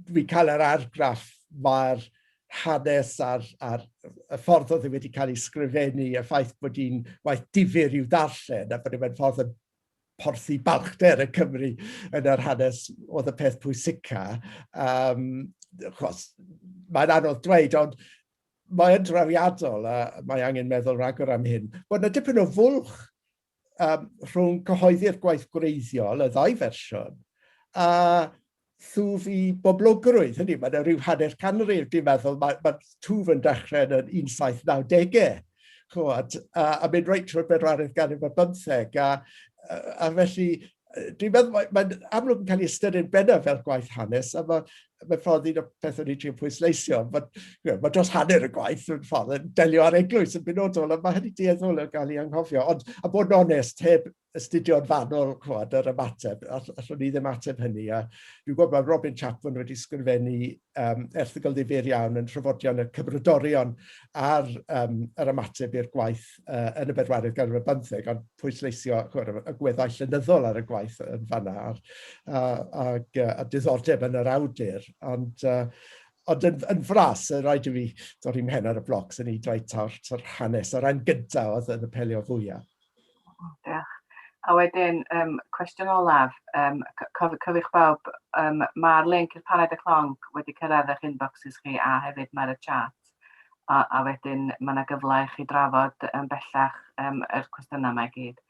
dwi'n cael yr argraff mae'r hanes a'r, a'r y ffordd oedd e wedi cael ei sgrifennu, y ffaith bod hi'n waith difyr i'w ddarllen, a bod e'n ffordd yn porthi balchder y Cymru yn yr hanes oedd y peth pwysica. Um, chos, mae'n anodd dweud, ond mae'n drawiadol a mae angen meddwl rhagor am hyn, bod yna dipyn o fwlch um, rhwng cyhoeddi'r gwaith gwreiddiol, y ddau fersiwn, a thwf i boblogrwydd. Hynny, mae yna rhyw hanner canrif, dwi'n meddwl, mae, mae twf yn dechrau yn yr 1790au, chwad, a, a mynd reit trwy'r bedwaredd ganrif ar bymtheg, a, a felly dwi'n meddwl mae'n mae amlwg yn cael ei ystyried bennaf fel gwaith hanes, a mae mewn ffordd un o'r pethau ni'n trio pwysleisio, bod, you know, mae dros hanner y gwaith mewn ffordd yn delio â'r eglwys yn benodol, a mae hynny dueddol o gael ei anghofio. Ond, a bod yn onest, heb astudio'n fanwl chwad, yr ymateb, all, allwn ni ddim ateb hynny. A dwi'n gwybod mae Robin Chapman wedi sgrifennu erthygl ddifyr iawn yn trafodion y cymrodorion ar yr ymateb i'r gwaith yn y bedwaredd ganrif ar bymtheg, ond pwysleisio chwad, y gweddau llenyddol ar y gwaith yn fanna a'r, a, a diddordeb yn yr awdur. Ond, ond yn, yn fras, rhaid i fi dorri mhen ar y bloc, sy'n ni dweud taw'r tor hanes ar ran gyntaf oedd yn apelio fwyaf. Diolch. A wedyn, cwestiwn olaf, cofiwch bawb, mae'r link i'r Paned y Clonc wedi cyrraedd eich inboxes chi a hefyd mae'r chat. A wedyn mae yna gyfle i chi drafod bellach yr cwestiynau yma i gyd.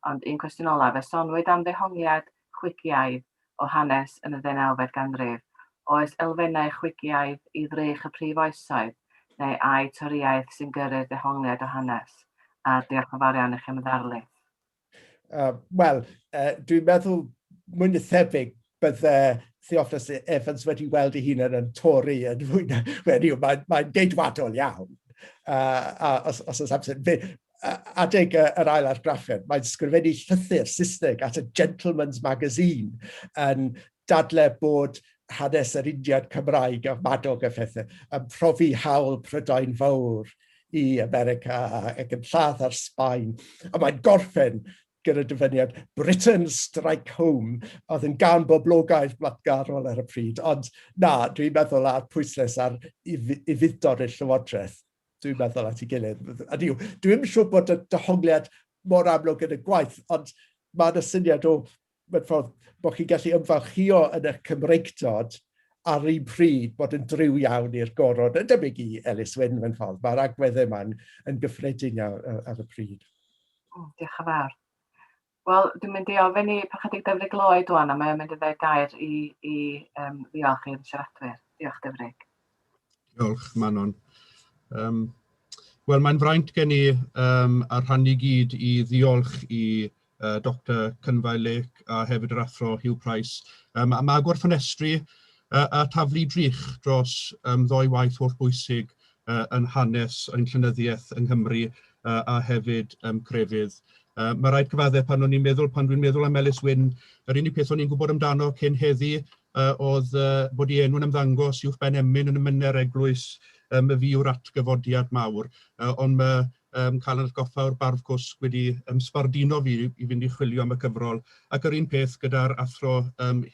Ond un cwestiwn olaf, fe sonwyd am ddehongliad chwigiaidd o hanes yn y ddeunawfed ganrif. Oes elfennau chwigiaidd i ddrych y prif oesoedd, neu ai Torïaeth sy'n gyrru'r dehongliad o hanes? A diolch yn fawr iawn i chi am y ddarlith. Wel, dwi'n meddwl mwy na thebyg bydde Theophilus Evans wedi weld ei hunan yn Tory yn fwy na... Wel, mae'n mae geidwadol iawn. A os oes amser, fe, adeg yr ail argraffiad, mae'n sgrifennu llythyr Saesneg at y Gentleman's Magazine yn dadle bod hanes yr Indiad Cymraeg a Madog a phethau yn profi hawl Prydain Fawr i America ac yn lladd ar Sbaen. A mae'n gorffen gyda dyfyniad Britain Strike Home, oedd yn gan boblogaidd gwladgarol ar y pryd. Ond na, dwi'n meddwl ar pwyslais ar ufudd-dod i'r Llywodraeth dwi'n meddwl at ei gilydd. A dwi, dwi'n siŵr bod y dehongliad mor amlwg yn y gwaith, ond mae yna syniad o, mewn ffordd, bod chi'n gallu ymfalchio yn eich Cymreictod ar un pryd bod yn driw iawn i'r goron, yn debyg i Ellis Wynne mewn ffordd. Mae'r agweddau yma'n yn gyffredin iawn ar y pryd. Oh, diolch yn fawr. Wel, dwi'n mynd i ofyn i Parchedig Dyfrig Lloyd wan, a mae'n mynd i ddweud gair i ddiolch i'r siaradwyr. Diolch, Dyfrig. Diolch, Manon. Wel, mae'n fraint gen i a rhannu gyd i ddiolch i Dr Cynfael Lake a hefyd yr athro Hugh Price. A mae agor ffenestri a taflu drych dros ddoi waith holl bwysig yn hanes ein llenyddiaeth yng Nghymru a hefyd crefydd. Mae rhaid cyfaddef pan o'n i'n meddwl, pan dwi'n meddwl am Ellis Wynne, yr unig peth o'n i'n gwybod amdano cyn heddi oedd bod ei enw'n ymddangos uwch ben emyn yn y mynner eglwys, y fi yw'r atgyfodiad mawr. Ond mae cael yn atgoffa o'r bardd cwsg wedi sbarduno fi i fynd i chwilio am y cyfrol. Ac yr un peth gyda'r athro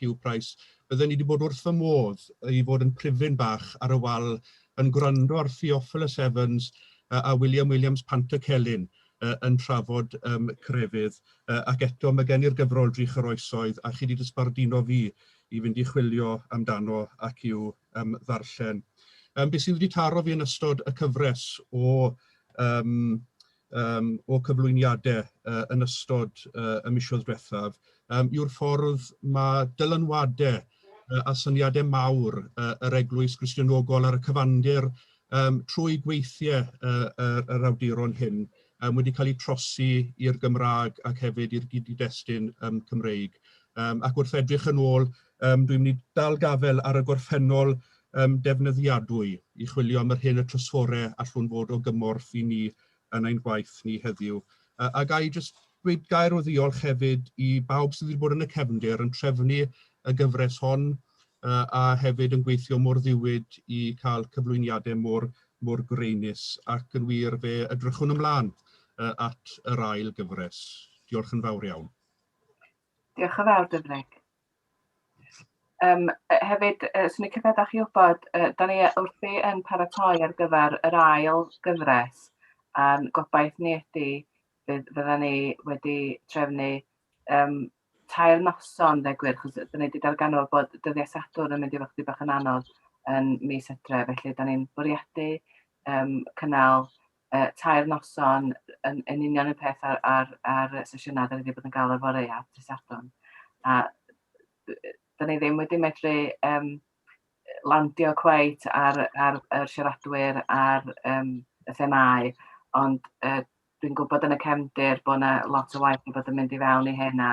Hugh Price. Bydden ni wedi bod wrth fy modd i fod yn prifyn bach ar y wal yn gwrando ar Theophilus Evans a William Williams Pantycelyn yn trafod crefydd. Ac eto mae gen i'r gyfrol Drych yr Oesoedd a chi wedi sbarduno fi i fynd i chwilio amdano ac i'w ddarllen. Beth sydd wedi taro fi yn ystod y cyfres o cyflwyniadau yn ystod y misoedd diwethaf yw'r ffordd mae dylanwadau a syniadau mawr yr Eglwys Gristnogol ar y cyfandir trwy gweithiau yr awduron hyn wedi cael eu trosi i'r Gymraeg ac hefyd i'r gyd-destun Cymreig. Ac wrth edrych yn ôl, dwi'n mynd i dal gafel ar y gorffennol defnyddiadwy i chwilio am yr hyn y trysorau allwn fod o gymorth i ni yn ein gwaith ni heddiw. A ga i jyst dweud gair o ddiolch hefyd i bawb sydd wedi bod yn y cefndir yn trefnu y gyfres hon a hefyd yn gweithio mor ddiwyd i cael cyflwyniadau mor, mor greinus, ac yn wir fe edrychwn ymlaen at yr ail gyfres. Diolch yn fawr iawn. Diolch yn fawr, Dyfrig. Hefyd, swn i'n cyfed chi wybod, da ni wrthi yn paratoi ar gyfer yr ail gyfres, a'n gobaith ni ydy fydda ni wedi trefnu 3 noson, dweud gwir, chos da ni wedi darganfod bod dyddiau Sadwrn yn mynd i fod chydig bach yn anodd yn mis Hydref, felly da ni'n bwriadu cynnal 3 noson yn union y peth ar sesiynau da ni wedi bod yn gael ar fory a dydd Sadwrn. A da ni ddim wedi medru landio cweit ar yr siaradwyr ar y themâu, ond dwi'n gwybod yn y cefndir bod yna lot o waith yn bod yn mynd i fewn i hyn, a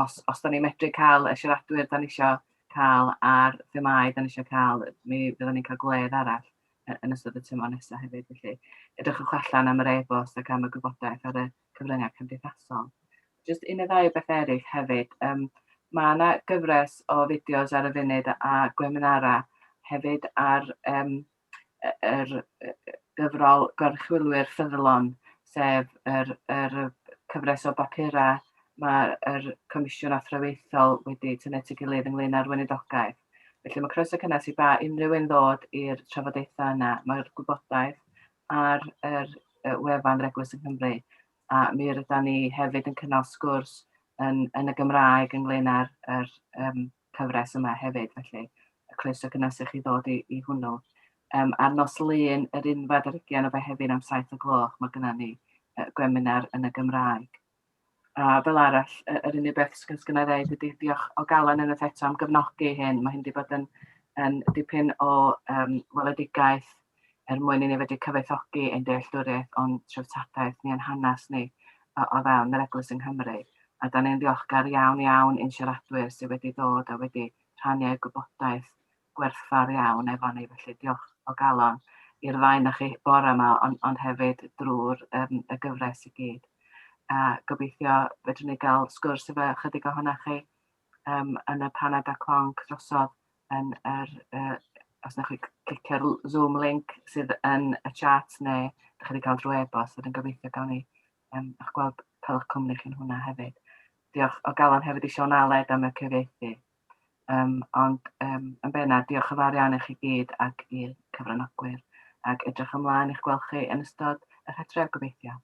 os da ni'n medru cael y siaradwyr da ni isio cael a'r themâu da ni eisiau cael, mi fyddwn ni'n cael gwledd arall yn ystod y tymor nesaf hefyd. Felly edrychwch allan am yr e-bost ac am y gwybodaeth ar y cyfryngau cymdeithasol. Jyst un neu ddau o beth eraill hefyd. Mae yna gyfres o fideos ar y funud a gweminara hefyd ar yr gyfrol Goruchwylwyr Ffyddlon, sef yr, yr cyfres o bapurau mae'r Comisiwn Athrawiaethol wedi tynnu at ei gilydd ynglyn â'r weinidogaeth. Felly mae croeso cynnes i ba unrhyw un ddod i'r trafodaethau yna. Mae'r gwybodaeth ar yr wefan yr Eglwys yng Nghymru a mi rydan ni hefyd yn cynnal sgwrs yn, yn y Gymraeg ynglyn â'r yr, cyfres yma hefyd, felly y croeso cynnes i chi ddod i, i hwnnw. Ar nos Lun, yr unfed ar hugain o Fehefin am 7 o gloch, mae gennym ni gweminar yn y Gymraeg. A fel arall, yr unig beth sgynna i ddeud ydy diolch o galon unwaith eto am gefnogi hyn. Mae hyn wedi bod yn, yn dipyn o weledigaeth er mwyn i ni fedru cyfoethogi ein dealltwriaeth o'n treftadaeth ni a'n hanes ni o, o fewn yr Eglwys yng Nghymru. A da ni'n ddiolchgar iawn iawn i'n siaradwyr sydd wedi dod a wedi rhannu eu gwybodaeth gwerthfawr iawn efo ni. Felly diolch o galon i'r ddau na chi bore yma, ond, ond hefyd drwy'r y gyfres i gyd. A gobeithio fedrwn ni gael sgwrs efo chydig ohonoch chi yn y paned a clonc drosodd yn yr, os wnewch chi clicio'r Zoom link sydd yn y chat neu ydych chi wedi cael drwy e-bost, wedyn gobeithio gawn ni eich gweld cael eich cwmni chi'n hwnna hefyd. Diolch o galon hefyd i Siôn Aled am y cyfieithu. Ond yn bennaf, diolch yn fawr iawn i chi gyd ac i'r cyfranogwyr. Ac edrych ymlaen i'ch gweld chi yn ystod yr hydref gobeithio.